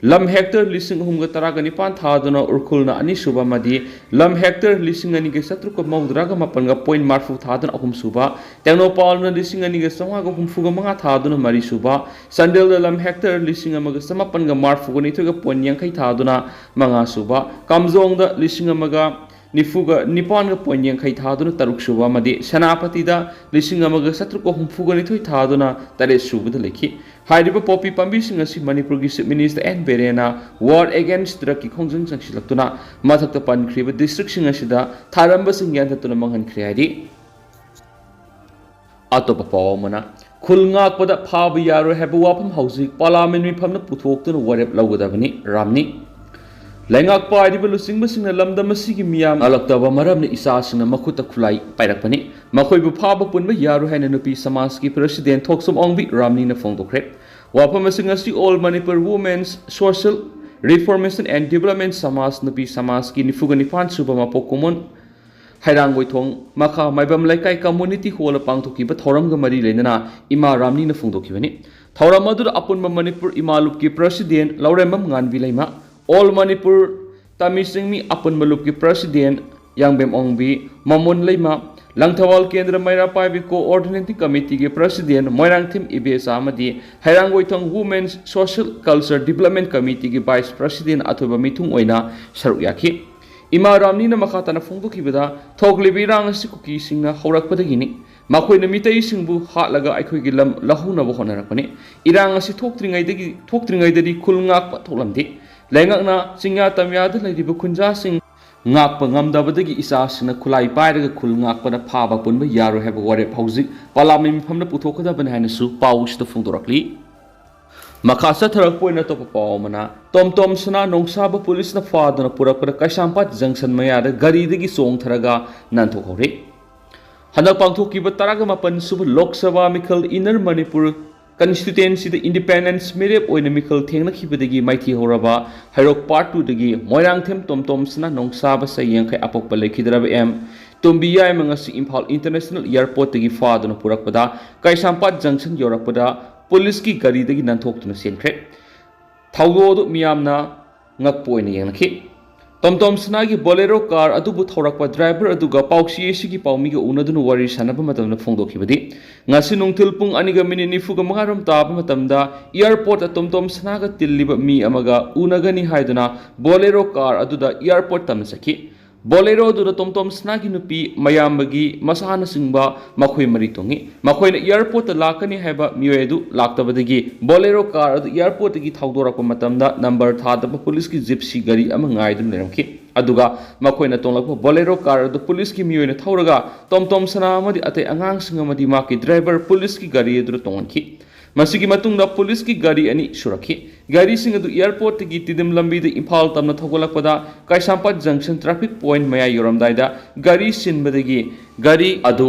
ꯂꯝ ꯍꯦꯛꯇꯔ ꯂꯤꯁꯤꯡ ꯑꯍꯨꯝꯒ ꯇꯔꯥꯒ ꯅꯤꯄꯥꯟ ꯊꯥꯗꯨꯅ ꯎꯈ꯭ꯔꯨꯜꯅ ꯑꯅꯤꯁꯨꯕ ꯑꯃꯗꯤ ꯂꯝ ꯍꯦꯛꯇꯔ ꯂꯤꯁꯤꯡ ꯑꯅꯤꯒ ꯆꯥꯇ꯭ꯔꯨꯛꯀ ꯃꯧꯗ꯭ꯔꯥꯒ ꯃꯥꯄꯟꯒ point ꯃꯔꯤꯐꯨ ꯊꯥꯗꯨꯅ ꯑꯍꯨꯝꯁꯨꯕ, ꯇꯦꯡꯅꯧꯄꯜꯅ ꯂꯤꯁꯤꯡ ꯑꯅꯤꯒ ꯆꯥꯝꯃꯉꯥꯒ ꯍꯨꯝꯐꯨꯒ ꯃꯉꯥ ꯊꯥꯗꯨꯅ ꯃꯔꯤꯁꯨꯕ, ꯆꯥꯟꯗꯦꯜꯗ ꯂꯝ ꯍꯦꯛꯇꯔ ꯂꯤꯁꯤꯡ ꯑꯃꯒ ꯆꯥꯃꯥꯄꯟꯒ ꯃꯔꯤꯐꯨꯒ ꯅꯤꯊꯣꯏꯒ point ꯌꯥꯡꯈꯩ ꯊꯥꯗꯨꯅ ꯃꯉꯥꯁꯨꯕ, ꯀꯥꯝꯖꯣꯡꯗ ꯂꯤꯁꯤꯡ ꯑꯃꯒ ꯅꯤꯐꯨꯒ ꯅꯤꯄꯥꯟꯒ point ꯌꯥꯡꯈꯩ ꯊꯥꯗꯨꯅ ꯇꯔꯨꯛꯁꯨꯕ ꯑꯃꯗꯤ ꯁꯦꯅꯥꯄꯇꯤꯗ ꯂꯤꯁꯤꯡ ꯑꯃꯒ ꯆꯥꯇ꯭ꯔꯨꯛꯀ ꯍꯨꯝꯐꯨꯒ ꯅꯤꯊꯣꯏ ꯊꯥꯗꯨꯅ ꯇꯔꯦꯠꯁꯨꯕꯗ ꯂꯩꯈꯤ꯫ ꯍꯥꯏꯔꯤꯕ ꯄꯣꯄꯤ ꯄꯥꯝꯕꯤꯁꯤꯡ ꯑꯁꯤ ꯃꯅꯤꯄꯨꯔꯒꯤ Chief Minister ꯑꯦꯟ ꯕꯤꯔꯦꯟꯅ War Against Drugꯀꯤ ꯈꯣꯡꯖꯪ ꯆꯪꯁꯤꯜꯂꯛꯇꯨꯅ ꯃꯊꯛꯇ ꯄꯟꯈ꯭ꯔꯤꯕ districtꯁꯤꯡ ꯑꯁꯤꯗ ꯊꯥꯔꯝꯕꯁꯤꯡ ꯌꯥꯟꯊꯠꯇꯨꯅ ꯃꯥꯡꯍꯟꯈ꯭ꯔꯦ ꯍꯥꯏꯔꯤ꯫ ꯑꯇꯣꯞꯄ ꯄꯥꯎ ꯑꯃꯅ, ꯈꯨꯜ ꯉꯥꯛꯄꯗ ꯐꯥꯕ ꯌꯥꯔꯣꯏ ꯍꯥꯏꯕ ꯋꯥꯐꯝ ꯍꯧꯖꯤꯛ Parliament ꯃꯤꯐꯝꯅ ꯄꯨꯊꯣꯛꯇꯨꯅ ꯋꯥꯔꯦꯞ ꯂꯧꯒꯗꯕꯅꯤ, ꯔꯥꯝꯅꯤ꯫ ꯂꯩꯉꯥꯛ ꯄꯥꯏꯔꯤꯕ ꯂꯨꯆꯤꯡꯕꯁꯤꯡꯅ ꯂꯝꯗꯝ ꯑꯁꯤꯒꯤ ꯃꯤꯌꯥꯝ ꯉꯥꯜꯂꯛꯇꯕ ꯃꯔꯝꯅ ꯏꯆꯥꯁꯤꯡꯅ ꯃꯈꯨꯠꯇ ꯈꯨꯠꯂꯥꯏ ꯄꯥꯏꯔꯛꯄꯅꯤ꯫ ꯃꯈꯣꯏꯕꯨ ꯐꯥꯕ ꯄꯨꯟꯕ ꯌꯥꯔꯣꯏ ꯍꯥꯏꯅ ꯅꯨꯄꯤ ꯁꯃꯥꯖꯀꯤ President ꯊꯣꯛꯆꯣꯝ ꯑꯣꯡꯕꯤ ꯔꯥꯝꯅꯤꯅ ꯐꯣꯡꯗꯣꯛꯈ꯭ꯔꯦ꯫ ꯋꯥꯐꯝ ꯑꯁꯤ ꯉꯁꯤ All Manipur Women's Social Reformation and Development ꯁꯃꯥꯖ ꯅꯨꯄꯤ ꯁꯃꯥꯖꯀꯤ ꯅꯤꯐꯨꯒ ꯅꯤꯄꯥꯟ ꯁꯨꯕ ꯃꯄꯣꯛ ꯀꯨꯝꯑꯣꯟ ꯍꯩꯔꯥꯡꯒꯣꯏꯊꯣꯡ ꯃꯈꯥ ꯃꯥꯏꯕꯝ ꯂꯩꯀꯥꯏ Community Hallꯗ ꯄꯥꯡꯊꯣꯛꯈꯤꯕ ꯊꯧꯔꯝꯒ ꯃꯔꯤ ꯂꯩꯅꯅ ꯏꯃꯥ ꯔꯥꯝꯅꯤꯅ ꯐꯣꯡꯗꯣꯛꯈꯤꯕꯅꯤ꯫ ꯊꯧꯔꯝ ꯑꯗꯨꯗ ꯑꯄꯨꯟꯕ ꯃꯅꯤꯄꯨꯔ ꯏꯃꯥ ꯂꯨꯞꯀꯤ President ꯂꯧꯔꯦꯝꯕꯝ ꯉꯥꯟꯕꯤ ꯂꯩꯃ, All Manipur ꯇꯥꯃꯤ ꯆꯤꯡꯃꯤ ꯑꯄꯨꯟꯕ ꯂꯨꯞꯀꯤ President ꯌꯥꯡꯕꯦꯝ ꯑꯣꯡꯕꯤ ꯃꯃꯣꯟ ꯂꯩꯃ, ꯂꯪꯊꯕꯥꯜ ꯀꯦꯟꯗ꯭ꯔ ꯃꯩꯔꯥ ꯄꯥꯏꯕꯤ Coordinating Committeeꯒꯤ President ꯃꯣꯏꯔꯥꯡꯊꯦꯝ ꯏꯕꯦꯆꯥ ꯑꯃꯗꯤ ꯍꯩꯔꯥꯡꯒꯣꯏꯊꯣꯡ Women's Social Culture Development Committeeꯒꯤ Vice President ꯑꯊꯣꯏꯕ ꯃꯤꯊꯨꯡ ꯑꯣꯏꯅ ꯁꯔꯨꯛ ꯌꯥꯈꯤ꯫ ꯏꯃꯥ ꯔꯥꯝꯅꯤꯅ ꯃꯈꯥ ꯇꯥꯅ ꯐꯣꯡꯗꯣꯛꯈꯤꯕꯗ, ꯊꯣꯛꯂꯤꯕ ꯏꯔꯥꯡ ꯑꯁꯤ ꯀꯨꯀꯤꯁꯤꯡꯅ ꯍꯧꯔꯛꯄꯗꯒꯤꯅꯤ꯫ ꯃꯈꯣꯏꯅ ꯃꯤꯇꯩꯁꯤꯡꯕꯨ ꯍꯥꯠꯂꯒ ꯑꯩꯈꯣꯏꯒꯤ ꯂꯝ ꯂꯧꯍꯧꯅꯕ ꯍꯣꯠꯅꯔꯛꯄꯅꯤ꯫ ꯏꯔꯥꯡ ꯑꯁꯤ ꯊꯣꯛꯇ꯭ꯔꯤꯉꯩꯗꯒꯤ, ꯊꯣꯛꯇ꯭ꯔꯤꯉꯩꯗꯗꯤ ꯈꯨꯜ ꯉꯥꯛꯄ ꯊꯣꯛꯂꯝꯗꯦ꯫ ꯂꯩꯉꯥꯛꯅ ꯆꯤꯡꯌꯥ ꯇꯝꯌꯥꯗ ꯂꯩꯔꯤꯕ ꯈꯨꯟꯖꯥꯁꯤꯡ ꯉꯥꯛꯄ ꯉꯝꯗꯕꯗꯒꯤ ꯏꯆꯥꯁꯤꯡꯅ ꯈꯨꯠꯂꯥꯏ ꯄꯥꯏꯔꯒ ꯈꯨꯜ ꯉꯥꯛꯄꯗ ꯐꯥꯕ ꯄꯨꯟꯕ ꯌꯥꯔꯣꯏ ꯍꯥꯏꯕ ꯋꯥꯔꯦꯞ ꯍꯧꯖꯤꯛ Parliament ꯃꯤꯐꯝꯅ ꯄꯨꯊꯣꯛꯀꯗꯕꯅꯤ ꯍꯥꯏꯅꯁꯨ ꯄꯥꯎꯁꯤꯗ ꯐꯣꯡꯗꯣꯔꯛꯂꯤ꯫ ꯃꯈꯥ ꯆꯠꯊꯔꯛꯄ ꯑꯣꯏꯅ ꯑꯇꯣꯞꯄ ꯄꯥꯎ ꯑꯃꯅ, ꯇꯣꯝ ꯇꯣꯝ ꯁꯅꯥ ꯅꯣꯡꯁꯥꯕ ꯄꯨꯂꯤꯁꯅ ꯐꯥꯗꯨꯅ ꯄꯨꯔꯛꯄꯗ ꯀꯩꯁꯥꯝꯄꯥꯠ junction ꯃꯌꯥꯗ ꯒꯥꯔꯤꯗꯒꯤ ꯆꯣꯡꯊꯔꯒ ꯅꯥꯟꯊꯣꯛꯍꯧꯔꯦ꯫ ꯍꯟꯗꯛ ꯄꯥꯡꯊꯣꯛꯈꯤꯕ ꯇꯔꯥꯒ ꯃꯥꯄꯟ ꯁꯨꯕ ꯂꯣꯛ ꯁꯚꯥ ꯃꯤꯈꯜ Inner Manipur Constituencyꯗ Independence ꯃꯤꯔꯦꯞ ꯑꯣꯏꯅ ꯃꯤꯈꯜ ꯊꯦꯡꯅꯈꯤꯕꯗꯒꯤ ꯃꯥꯏꯊꯤ ꯍꯧꯔꯕ ꯍꯩꯔꯣꯛ Part Twoꯗꯒꯤ ꯃꯣꯏꯔꯥꯡꯊꯦꯝ ꯇꯣꯝ ꯇꯣꯝ ꯁꯅꯥ ꯅꯣꯡꯁꯥꯕ ꯆꯍꯤ ꯌꯥꯡꯈꯩ ꯑꯄꯣꯛꯄ ꯂꯩꯈꯤꯗ꯭ꯔꯕ ꯑꯦꯝ ꯇꯣꯝꯕꯤ ꯌꯥꯏꯃ ꯉꯁꯤ ꯏꯝꯐꯥꯜ International Airportꯇꯒꯤ ꯐꯥꯗꯨꯅ ꯄꯨꯔꯛꯄꯗ ꯀꯩꯁꯥꯝꯄꯥꯠ junction ꯌꯧꯔꯛꯄꯗ ꯄꯨꯂꯤꯁꯀꯤ ꯒꯥꯔꯤꯗꯒꯤ ꯅꯥꯟꯊꯣꯛꯇꯨꯅ ꯆꯦꯟꯈ꯭ꯔꯦ꯫ ꯊꯧꯗꯣꯛ ꯑꯗꯨ ꯃꯤꯌꯥꯝꯅ ꯉꯛꯄ ꯑꯣꯏꯅ ꯌꯦꯡꯅꯈꯤ꯫ ꯇꯣꯝꯇꯣꯝ ꯁꯅꯥꯒꯤ ꯕꯣꯂꯦꯔꯣ ꯀꯥꯔ ꯑꯗꯨꯕꯨ ꯊꯧꯔꯛꯄ ꯗ꯭ꯔꯥꯏꯚꯔ ꯑꯗꯨꯒ ꯄꯥꯎꯆꯦ ꯑꯁꯤꯒꯤ ꯄꯥꯎꯃꯤꯒ ꯎꯅꯗꯨꯅ ꯋꯥꯔꯤ ꯁꯥꯟꯅꯕ ꯃꯇꯝꯗ ꯐꯣꯡꯗꯣꯛꯈꯤꯕꯗꯤ, ꯉꯁꯤ ꯅꯨꯡꯊꯤꯜ ꯄꯨꯡ ꯑꯅꯤꯒ ꯃꯤꯅꯤꯠ ꯅꯤꯐꯨꯒ ꯃꯉꯥꯔꯣꯝ ꯇꯥꯕ ꯃꯇꯝꯗ ꯑꯦꯌꯥꯔꯄꯣꯔꯠꯇ ꯇꯣꯝꯇꯣꯝ ꯁꯅꯥꯒ ꯇꯤꯜꯂꯤꯕ ꯃꯤ ꯑꯃꯒ ꯎꯅꯒꯅꯤ ꯍꯥꯏꯗꯨꯅ ꯕꯣꯂꯦꯔꯣ ꯀꯥꯔ ꯑꯗꯨꯗ ꯑꯦꯌꯥꯔꯄꯣꯔꯠ ꯇꯝꯅ ꯆꯠꯈꯤ꯫ ꯕꯣꯂꯦꯔꯣ ꯑꯗꯨꯗ ꯇꯣꯝꯇꯣꯝ ꯁꯅꯥꯒꯤ ꯅꯨꯄꯤ, ꯃꯌꯥꯝꯕꯒꯤ ꯃꯆꯥꯅꯆꯤꯡꯕ ꯃꯈꯣꯏ ꯃꯔꯤ ꯇꯣꯡꯉꯤ꯫ ꯃꯈꯣꯏꯅ ꯑꯦꯌꯥꯔꯄꯣꯔꯠꯇ ꯂꯥꯛꯀꯅꯤ ꯍꯥꯏꯕ ꯃꯤꯑꯣꯏ ꯑꯗꯨ ꯂꯥꯛꯇꯕꯗꯒꯤ ꯕꯣꯂꯦꯔꯣ ꯀꯥꯔ ꯑꯗꯨ ꯑꯦꯌꯥꯔꯄꯣꯔꯠꯇꯒꯤ ꯊꯧꯗꯣꯔꯛꯄ ꯃꯇꯝꯗ ꯅꯝꯕꯔ ꯊꯥꯗꯕ ꯄꯨꯂꯤꯁꯀꯤ ꯖꯤꯞꯁꯤ ꯒꯥꯔꯤ ꯑꯃ ꯉꯥꯏꯗꯨꯅ ꯂꯩꯔꯝꯈꯤ꯫ ꯑꯗꯨꯒ ꯃꯈꯣꯏꯅ ꯇꯣꯡꯂꯛꯄ ꯕꯣꯂꯦꯔꯣ ꯀꯥꯔ ꯑꯗꯨ ꯄꯨꯂꯤꯁꯀꯤ ꯃꯤꯑꯣꯏꯅ ꯊꯧꯔꯒ ꯇꯣꯝꯇꯣꯝ ꯁꯅꯥ ꯑꯃꯗꯤ ꯑꯇꯩ ꯑꯉꯥꯡꯁꯤꯡ ꯑꯃꯗꯤ ꯃꯍꯥꯛꯀꯤ ꯗ꯭ꯔꯥꯏꯚꯔ ꯄꯨꯂꯤꯁꯀꯤ ꯒꯥꯔꯤ ꯑꯗꯨꯗ ꯇꯣꯡꯍꯟꯈꯤ꯫ ꯃꯁꯤꯒꯤ ꯃꯇꯨꯡꯗ ꯄꯨꯂꯤꯁꯀꯤ ꯒꯥꯔꯤ ꯑꯅꯤ ꯁꯨꯔꯛꯈꯤ꯫ ꯒꯥꯔꯤꯁꯤꯡ ꯑꯗꯨ ꯑꯦꯌꯥꯔꯄꯣꯔꯠꯇꯒꯤ ꯇꯤꯗꯤꯝ ꯂꯝꯕꯤꯗ ꯏꯝꯐꯥꯜ ꯇꯝꯅ ꯊꯧꯒꯠꯂꯛꯄꯗ ꯀꯩꯁꯥꯝꯄꯥꯠ ꯖꯪꯁꯟ ꯇ꯭ꯔꯥꯐꯤꯛ ꯄꯣꯏꯟꯠ ꯃꯌꯥ ꯌꯧꯔꯝꯗꯥꯏꯗ ꯒꯥꯔꯤ ꯁꯤꯟꯕꯗꯒꯤ ꯒꯥꯔꯤ ꯑꯗꯨ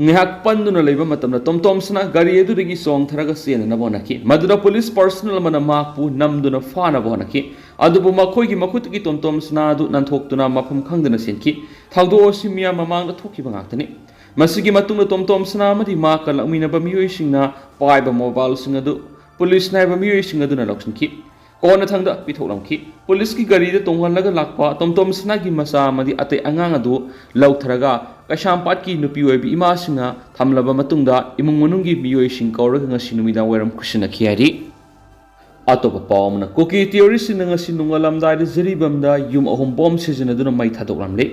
ꯉꯥꯏꯍꯥꯛ ꯄꯟꯗꯨꯅ ꯂꯩꯕ ꯃꯇꯝꯗ ꯇꯣꯝꯇꯣꯝ ꯁꯅꯥ ꯒꯥꯔꯤ ꯑꯗꯨꯗꯒꯤ ꯆꯣꯡꯊꯔꯒ ꯆꯦꯟꯅꯅꯕ ꯍꯣꯠꯅꯈꯤ꯫ ꯃꯗꯨꯗ ꯄꯨꯂꯤꯁ ꯄꯔꯁꯅꯦꯜ ꯑꯃꯅ ꯃꯍꯥꯛꯄꯨ ꯅꯝꯗꯨꯅ ꯐꯥꯅꯕ ꯍꯣꯠꯅꯈꯤ꯫ ꯑꯗꯨꯕꯨ ꯃꯈꯣꯏꯒꯤ ꯃꯈꯨꯠꯇꯒꯤ ꯇꯣꯝꯇꯣꯝ ꯁꯅꯥ ꯑꯗꯨ ꯅꯥꯟꯊꯣꯛꯇꯨꯅ ꯃꯐꯝ ꯈꯪꯗꯅ ꯆꯦꯟꯈꯤ꯫ ꯊꯧꯗꯣꯛ ꯑꯁꯤ ꯃꯤꯌꯥꯝ ꯃꯃꯥꯡꯗ ꯊꯣꯛꯈꯤꯕ ꯉꯥꯛꯇꯅꯤ꯫ ꯃꯁꯤꯒꯤ ꯃꯇꯨꯡꯗ ꯇꯣꯝꯇꯣꯝ ꯁꯅꯥ ꯑꯃꯗꯤ ꯃꯍꯥꯛꯀ ꯂꯥꯛꯃꯤꯟꯅꯕ ꯃꯤꯑꯣꯏꯁꯤꯡꯅ ꯄꯥꯏꯕ ꯃꯣꯕꯥꯏꯜꯁꯤꯡ ꯑꯗꯨ ꯄꯨꯂꯤꯁ ꯅꯥꯏꯕ ꯃꯤꯑꯣꯏꯁꯤꯡ ꯑꯗꯨꯅ ꯂꯧꯁꯤꯟꯈꯤ꯫ ꯀꯣꯟꯅꯊꯪꯗ ꯄꯤꯊꯣꯛꯂꯝꯈꯤ꯫ ꯄꯨꯂꯤꯁꯀꯤ ꯒꯥꯔꯤꯗ ꯇꯣꯡꯍꯜꯂꯒ ꯂꯥꯛꯄ ꯇꯣꯝꯇꯣꯝ ꯁꯅꯥꯒꯤ ꯃꯆꯥ ꯑꯃꯗꯤ ꯑꯇꯩ ꯑꯉꯥꯡ ꯑꯗꯨ ꯂꯧꯊꯔꯒ ꯀꯩꯁꯥꯝꯄꯥꯠꯀꯤ ꯅꯨꯄꯤ ꯑꯣꯏꯕꯤ ꯏꯃꯥꯁꯤꯡꯅ ꯊꯝꯂꯕ ꯃꯇꯨꯡꯗ ꯏꯃꯨꯡ ꯃꯅꯨꯡꯒꯤ ꯃꯤꯑꯣꯏꯁꯤꯡ ꯀꯧꯔꯒ ꯉꯁꯤ ꯅꯨꯃꯤꯗꯥꯡ ꯋꯥꯏꯔꯝ ꯈꯨꯠꯁꯤꯟꯅꯈꯤ ꯍꯥꯏꯔꯤ꯫ ꯑꯇꯣꯞꯄ ꯄꯥꯎ ꯑꯃꯅ, ꯀꯨꯀꯤ ꯇꯦꯔꯣꯔꯤꯁꯁꯤꯡꯅ ꯉꯁꯤ ꯅꯣꯡꯉꯥꯜꯂꯝꯗꯥꯏꯗ ꯖꯤꯔꯤꯕꯥꯝꯗ ꯌꯨꯝ ꯑꯍꯨꯝ ꯕꯣꯝ ꯁꯤꯖꯤꯟꯅꯗꯨꯅ ꯃꯩ ꯊꯥꯗꯣꯛꯂꯝꯂꯦ꯫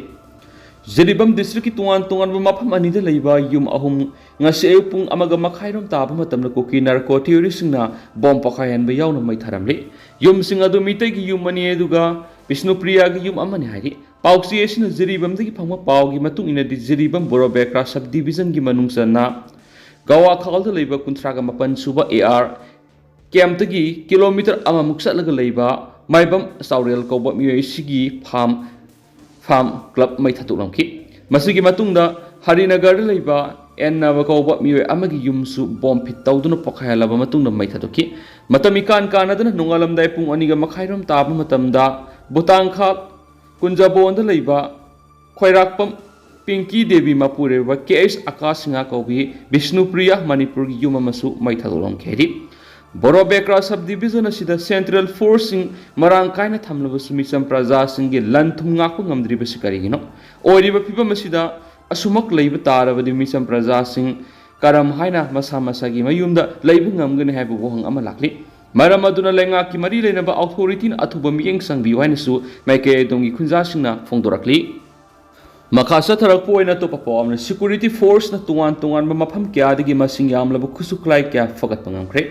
ꯖꯤꯔꯤꯕꯥꯝ ꯗꯤꯁꯇ꯭ꯔꯤꯛꯀꯤ ꯇꯣꯉꯥꯟ ꯇꯣꯉꯥꯟꯕ ꯃꯐꯝ ꯑꯅꯤꯗ ꯂꯩꯕ ꯌꯨꯝ ꯑꯍꯨꯝ ꯉꯁꯤ ꯑꯌꯨꯛ ꯄꯨꯡ ꯑꯃꯒ ꯃꯈꯥꯏꯔꯣꯝ ꯇꯥꯕ ꯃꯇꯝꯗ ꯀꯨꯀꯤ ꯅꯥꯔꯀꯣ ꯇꯦꯔꯣꯔꯤꯁꯁꯤꯡꯅ ꯕꯣꯝ ꯄꯣꯈꯥꯏꯍꯟꯕ ꯌꯥꯎꯅ ꯃꯩ ꯊꯥꯔꯝꯂꯦ꯫ ꯌꯨꯝꯁꯤꯡ ꯑꯗꯨ ꯃꯤꯇꯩꯒꯤ ꯌꯨꯝ ꯑꯅꯤ ꯑꯗꯨꯒ ꯕꯤꯁꯅꯨꯄ꯭ꯔꯤꯌꯥꯒꯤ ꯌꯨꯝ ꯑꯃꯅꯤ ꯍꯥꯏꯔꯤ꯫ ꯄꯥꯎꯆꯦ ꯑꯁꯤꯅ ꯖꯤꯔꯤꯕꯥꯝꯗꯒꯤ ꯐꯪꯕ ꯄꯥꯎꯒꯤ ꯃꯇꯨꯡ ꯏꯟꯅꯗꯤ, ꯖꯤꯔꯤꯕꯥꯝ ꯕꯣꯔꯣꯕꯦꯀ꯭ꯔꯥ ꯁꯕ ꯗꯤꯕꯤꯖꯟꯒꯤ ꯃꯅꯨꯡ ꯆꯟꯅ ꯒꯋꯥꯈꯥꯜꯗ ꯂꯩꯕ ꯀꯨꯟꯊ꯭ꯔꯥꯒ ꯃꯥꯄꯟ ꯁꯨꯕ ꯑꯦ ꯑꯥꯔ ꯀꯦꯝꯞꯇꯒꯤ ꯀꯤꯂꯣꯃꯤꯇꯔ ꯑꯃꯃꯨꯛ ꯆꯠꯂꯒ ꯂꯩꯕ ꯃꯥꯏꯕꯝ ꯆꯥꯎꯔꯦꯜ ꯀꯧꯕ ꯃꯤꯑꯣꯏ ꯑꯁꯤꯒꯤ ꯐꯥꯝ, ꯐꯥꯝ ꯀ꯭ꯂꯕ ꯃꯩ ꯊꯥꯗꯣꯛꯂꯝꯈꯤ꯫ ꯃꯁꯤꯒꯤ ꯃꯇꯨꯡꯗ ꯍꯔꯤꯅꯒꯔꯗ ꯂꯩꯕ ꯑꯦꯟꯅꯕ ꯀꯧꯕ ꯃꯤꯑꯣꯏ ꯑꯃꯒꯤ ꯌꯨꯝꯁꯨ ꯕꯣꯝ ꯐꯤꯠ ꯇꯧꯗꯨꯅ ꯄꯣꯈꯥꯏꯍꯜꯂꯕ ꯃꯇꯨꯡꯗ ꯃꯩ ꯊꯥꯗꯣꯛꯈꯤ꯫ ꯃꯇꯝ ꯏꯀꯥꯟ ꯀꯥꯟꯅꯗꯅ ꯅꯣꯡꯉꯥꯜꯂꯝꯗꯥꯏ ꯄꯨꯡ ꯑꯅꯤꯒ ꯃꯈꯥꯏꯔꯣꯝ ꯇꯥꯕ ꯃꯇꯝꯗ ꯕꯨꯇꯥꯡꯈꯥꯜ ꯀꯨꯟꯖꯕꯣꯟꯗ ꯂꯩꯕ ꯈꯣꯏꯔꯥꯛꯄꯝ ꯄꯤꯡꯀꯤ ꯗꯦꯕꯤ ꯃꯄꯨꯔꯣꯏꯕ ꯀꯦ ꯑꯩꯆ ꯑꯀꯥꯁ ꯁꯤꯡꯍ ꯀꯧꯕꯤ ꯕꯤꯁꯅꯨꯄ꯭ꯔꯤꯌꯥ ꯃꯅꯤꯄꯨꯔꯒꯤ ꯌꯨꯝ ꯑꯃꯁꯨ ꯃꯩ ꯊꯥꯗꯣꯛꯂꯝꯈꯤ ꯍꯥꯏꯔꯤ꯫ ꯕꯣꯔꯣꯕꯦꯀ꯭ꯔꯥ ꯁꯕ ꯗꯤꯕꯤꯖꯟ ꯑꯁꯤꯗ ꯁꯦꯟꯇ꯭ꯔꯦꯜ ꯐꯣꯔꯁꯁꯤꯡ ꯃꯔꯥꯡ ꯀꯥꯏꯅ ꯊꯝꯂꯕꯁꯨ ꯃꯤꯆꯝ ꯄ꯭ꯔꯖꯥꯁꯤꯡꯒꯤ ꯂꯟ ꯊꯨꯝ ꯉꯥꯛꯄ ꯉꯝꯗ꯭ꯔꯤꯕꯁꯤ ꯀꯔꯤꯒꯤꯅꯣ? ꯑꯣꯏꯔꯤꯕ ꯐꯤꯕꯝ ꯑꯁꯤꯗ ꯑꯁꯨꯃꯛ ꯂꯩꯕ ꯇꯥꯔꯕꯗꯤ ꯃꯤꯆꯝ ꯄ꯭ꯔꯖꯥꯁꯤꯡ ꯀꯔꯝ ꯍꯥꯏꯅ ꯃꯁꯥ ꯃꯁꯥꯒꯤ ꯃꯌꯨꯝꯗ ꯂꯩꯕ ꯉꯝꯒꯅꯤ ꯍꯥꯏꯕ ꯋꯥꯍꯪ ꯑꯃ ꯂꯥꯛꯂꯤ꯫ ꯃꯔꯝ ꯑꯗꯨꯅ ꯂꯩꯉꯥꯛꯀꯤ ꯃꯔꯤ ꯂꯩꯅꯕ ꯑꯣꯊꯣꯔꯤꯇꯤꯅ ꯑꯊꯨꯕ ꯃꯤꯠꯌꯦꯡ ꯆꯪꯕꯤꯌꯨ ꯍꯥꯏꯅꯁꯨ ꯃꯥꯏꯀꯩ ꯑꯗꯣꯝꯒꯤ ꯈꯨꯟꯖꯥꯁꯤꯡꯅ ꯐꯣꯡꯗꯣꯔꯛꯂꯤ꯫ ꯃꯈꯥ ꯆꯠꯊꯔꯛꯄ ꯑꯣꯏꯅ ꯑꯇꯣꯞꯄ ꯄꯥꯎ ꯑꯃꯅ, ꯁꯦꯀ꯭ꯌꯨꯔꯤꯇꯤ ꯐꯣꯔꯁꯅ ꯇꯣꯉꯥꯟ ꯇꯣꯉꯥꯟꯕ ꯃꯐꯝ ꯀꯌꯥꯗꯒꯤ ꯃꯁꯤꯡ ꯌꯥꯝꯂꯕ ꯈꯨꯠꯁꯨ ꯈꯨꯠꯂꯥꯏ ꯀꯌꯥ ꯐꯒꯠꯄ ꯉꯝꯈ꯭ꯔꯦ꯫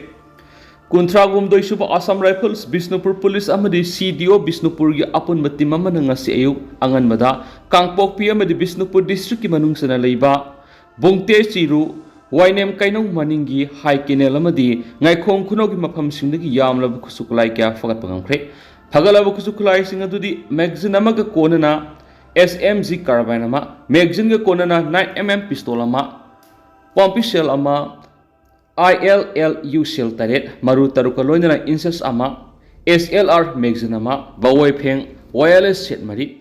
ꯀꯨꯟꯊ꯭ꯔꯥꯍꯨꯝꯗꯣꯏ ꯁꯨꯕ ꯑꯁꯥꯝ ꯔꯥꯏꯐꯜꯁ, ꯕꯤꯁꯅꯨꯄꯨꯔ ꯄꯨꯂꯤꯁ ꯑꯃꯗꯤ ꯁꯤ ꯗꯤ ꯑꯣ ꯕꯤꯁꯅꯨꯄꯨꯔꯒꯤ ꯑꯄꯨꯟꯕ ꯇꯤꯝ ꯑꯃꯅ ꯉꯁꯤ ꯑꯌꯨꯛ ꯑꯉꯟꯕꯗ ꯀꯥꯡꯄꯣꯛꯄꯤ ꯑꯃꯗꯤ ꯕꯤꯁꯅꯨꯄꯨꯔ ꯗꯤꯁꯇ꯭ꯔꯤꯛꯀꯤ ꯃꯅꯨꯡ ꯆꯟꯅ ꯂꯩꯕ ꯕꯨꯡꯇꯦ ꯆꯤꯔꯨ, ꯋꯥꯏꯅꯦꯝ ꯀꯩꯅꯧ ꯃꯅꯤꯡꯒꯤ ꯍꯥꯏ ꯀꯦꯅꯦꯜ ꯑꯃꯗꯤ ꯉꯥꯏꯈꯣꯡ ꯈꯨꯅꯧꯒꯤ ꯃꯐꯝꯁꯤꯡꯗꯒꯤ ꯌꯥꯝꯂꯕ ꯈꯨꯠꯁꯨ ꯈꯨꯠꯂꯥꯏ ꯀꯌꯥ ꯐꯒꯠꯄ ꯉꯝꯈ꯭ꯔꯦ꯫ ꯐꯒꯠꯂꯕ ꯈꯨꯠꯁꯨ ꯈꯨꯠꯂꯥꯏꯁꯤꯡ ꯑꯗꯨꯗꯤ ꯃꯦꯒꯥꯖꯤꯟ ꯑꯃꯒ ꯀꯣꯟꯅꯅ ꯑꯦꯁ ꯑꯦꯝ ꯖꯤ ꯀꯥꯔꯕꯥꯏꯟ ꯑꯃ, ꯃꯦꯒꯥꯖꯤꯟꯒ ꯀꯣꯟꯅꯅ ꯅꯥꯏꯟ ꯑꯦꯝ ꯑꯦꯝ ꯄꯤꯁꯇꯣꯜ ꯑꯃ, ꯄꯣꯝꯄꯤ ꯁꯦꯜ ꯑꯃ, ꯑꯥꯏ ꯑꯦꯜ ꯑꯦꯜ ꯌꯨ ꯁꯦꯜ ꯇꯔꯦꯠ, ꯃꯔꯨ ꯇꯔꯨꯛꯀ ꯂꯣꯏꯅꯅ ꯏꯟꯁꯦꯁ ꯑꯃ, ꯑꯦꯁ ꯑꯦꯜ ꯑꯥꯔ ꯃꯦꯒꯥꯖꯤꯟ ꯑꯃ, ꯕꯋꯣꯏ ꯐꯦꯡ, ꯋꯥꯌꯔꯂꯦꯁ ꯁꯦꯠ ꯃꯔꯤ,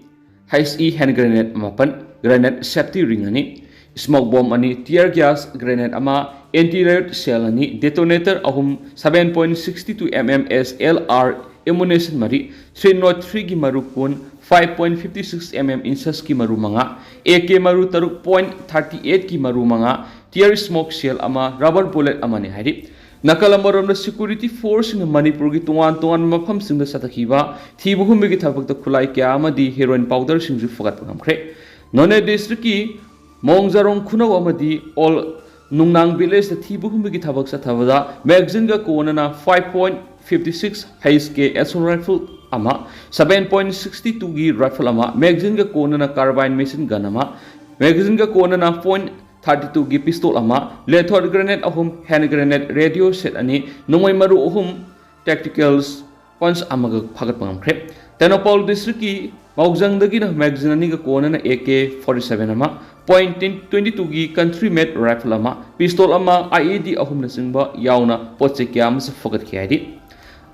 ꯍꯩꯆ ꯏ ꯍꯦꯟ ꯒ꯭ꯔꯦꯅꯦꯗ ꯃꯥꯄꯟ, ꯒ꯭ꯔꯦꯅꯦꯗ ꯁꯦꯐꯇꯤ ꯔꯤꯡ ꯑꯅꯤ, ꯁ꯭ꯃꯣꯛ ꯕꯣꯝ ꯑꯅꯤ, ꯇꯤꯌꯔ ꯒ꯭ꯌꯥꯁ ꯒ꯭ꯔꯦꯅꯦꯗ ꯑꯃ, ꯑꯦꯟꯇꯤ ꯔꯥꯏꯌꯣꯠ ꯁꯦꯜ ꯑꯅꯤ, ꯗꯦꯇꯣꯅꯦꯇꯔ ꯑꯍꯨꯝ, seven point six two M M S L R ammunition ꯃꯔꯤ, three nought three ꯒꯤ ꯃꯔꯨ ꯀꯨꯟ, five point fifty six M M ꯏꯟꯁꯦꯁꯀꯤ ꯃꯔꯨ ꯃꯉꯥ, ꯑꯦ ꯀꯦ ꯃꯔꯨ ꯇꯔꯨꯛ point thirty eight ꯀꯤ ꯃꯔꯨ ꯃꯉꯥ, ꯇꯤꯌꯔ ꯁ꯭ꯃꯣꯛ ꯁꯦꯜ ꯑꯃ, ꯔꯕꯔ ꯕꯨꯂꯦꯠ ꯑꯃꯅꯤ ꯍꯥꯏꯔꯤ꯫ ꯅꯥꯀꯜ ꯑꯃꯔꯣꯝꯗ, ꯁꯦꯀ꯭ꯌꯨꯔꯤꯇꯤ ꯐꯣꯔꯁꯁꯤꯡꯅ ꯃꯅꯤꯄꯨꯔꯒꯤ ꯇꯣꯉꯥꯟ ꯇꯣꯉꯥꯟꯕ ꯃꯐꯝꯁꯤꯡꯗ ꯆꯠꯊꯈꯤꯕ ꯊꯤꯕ ꯍꯨꯝꯕꯒꯤ ꯊꯕꯛꯇ ꯈꯨꯠꯂꯥꯏ ꯀꯌꯥ ꯑꯃꯗꯤ ꯍꯦꯔꯣꯏꯟ ꯄꯥꯎꯗꯔꯁꯤꯡꯁꯨ ꯐꯒꯠꯄ ꯉꯝꯈ꯭ꯔꯦ꯫ ꯅꯣꯅꯦ ꯗꯤꯁꯇ꯭ꯔꯤꯛꯀꯤ ꯃꯣꯡꯖꯥꯔꯣꯡ ꯈꯨꯅꯧ ꯑꯃꯗꯤ ꯑꯣꯜ ꯅꯨꯡꯅꯥꯡ ꯚꯤꯂꯦꯖꯇ ꯊꯤꯕ ꯍꯨꯝꯕꯒꯤ ꯊꯕꯛ ꯆꯠꯊꯕꯗ ꯃꯦꯒꯥꯖꯤꯟꯒ ꯀꯣꯟꯅꯅ five point fifty six H K assault rifle ꯑꯃ, seven point sixty two ꯒꯤ ꯔꯥꯏꯐꯜ ꯑꯃ, ꯃꯦꯒꯥꯖꯤꯟꯒ ꯀꯣꯟꯅꯅ ꯀꯥꯔꯕꯥꯏꯟ ꯃꯦꯁꯤꯟ ꯒꯟ ꯑꯃ, ꯃꯦꯒꯥꯖꯤꯟꯒ ꯀꯣꯟꯅꯅ point thirty two ꯒꯤ ꯄꯤꯁꯇꯣꯜ ꯑꯃ, ꯂꯦꯊꯣꯠ ꯒ꯭ꯔꯦꯅꯦꯗ ꯑꯍꯨꯝ, ꯍꯦꯟ ꯒ꯭ꯔꯦꯅꯦꯗ, ꯔꯦꯗꯤꯑꯣ ꯁꯦꯠ ꯑꯅꯤ, ꯅꯣꯡꯃꯩ ꯃꯔꯨ ꯑꯍꯨꯝ, ꯇꯦꯛꯇꯤꯀꯦꯜꯁ ꯄꯟꯆ ꯑꯃꯒ ꯐꯥꯒꯠꯄ ꯉꯝꯈ꯭ꯔꯦ꯫ ꯇꯦꯡꯅꯧꯄꯥꯜ ꯗꯤꯁꯇ꯭ꯔꯤꯛꯀꯤ ꯃꯥꯎꯖꯪꯗꯒꯤꯅ ꯃꯦꯒꯥꯖꯤꯟ ꯑꯅꯤꯒ ꯀꯣꯟꯅꯅ ꯑꯦ ꯀꯦ forty seven ꯑꯃ, point twenty two ꯒꯤ country made rifle ꯑꯃ, ꯄꯤꯁꯇꯣꯜ ꯑꯃ, I E D ꯑꯍꯨꯝꯅꯆꯤꯡꯕ ꯌꯥꯎꯅ ꯄꯣꯠ ꯆꯩ ꯀꯌꯥ ꯑꯃꯁꯨ ꯐꯒꯠꯈꯤ ꯍꯥꯏꯔꯤ꯫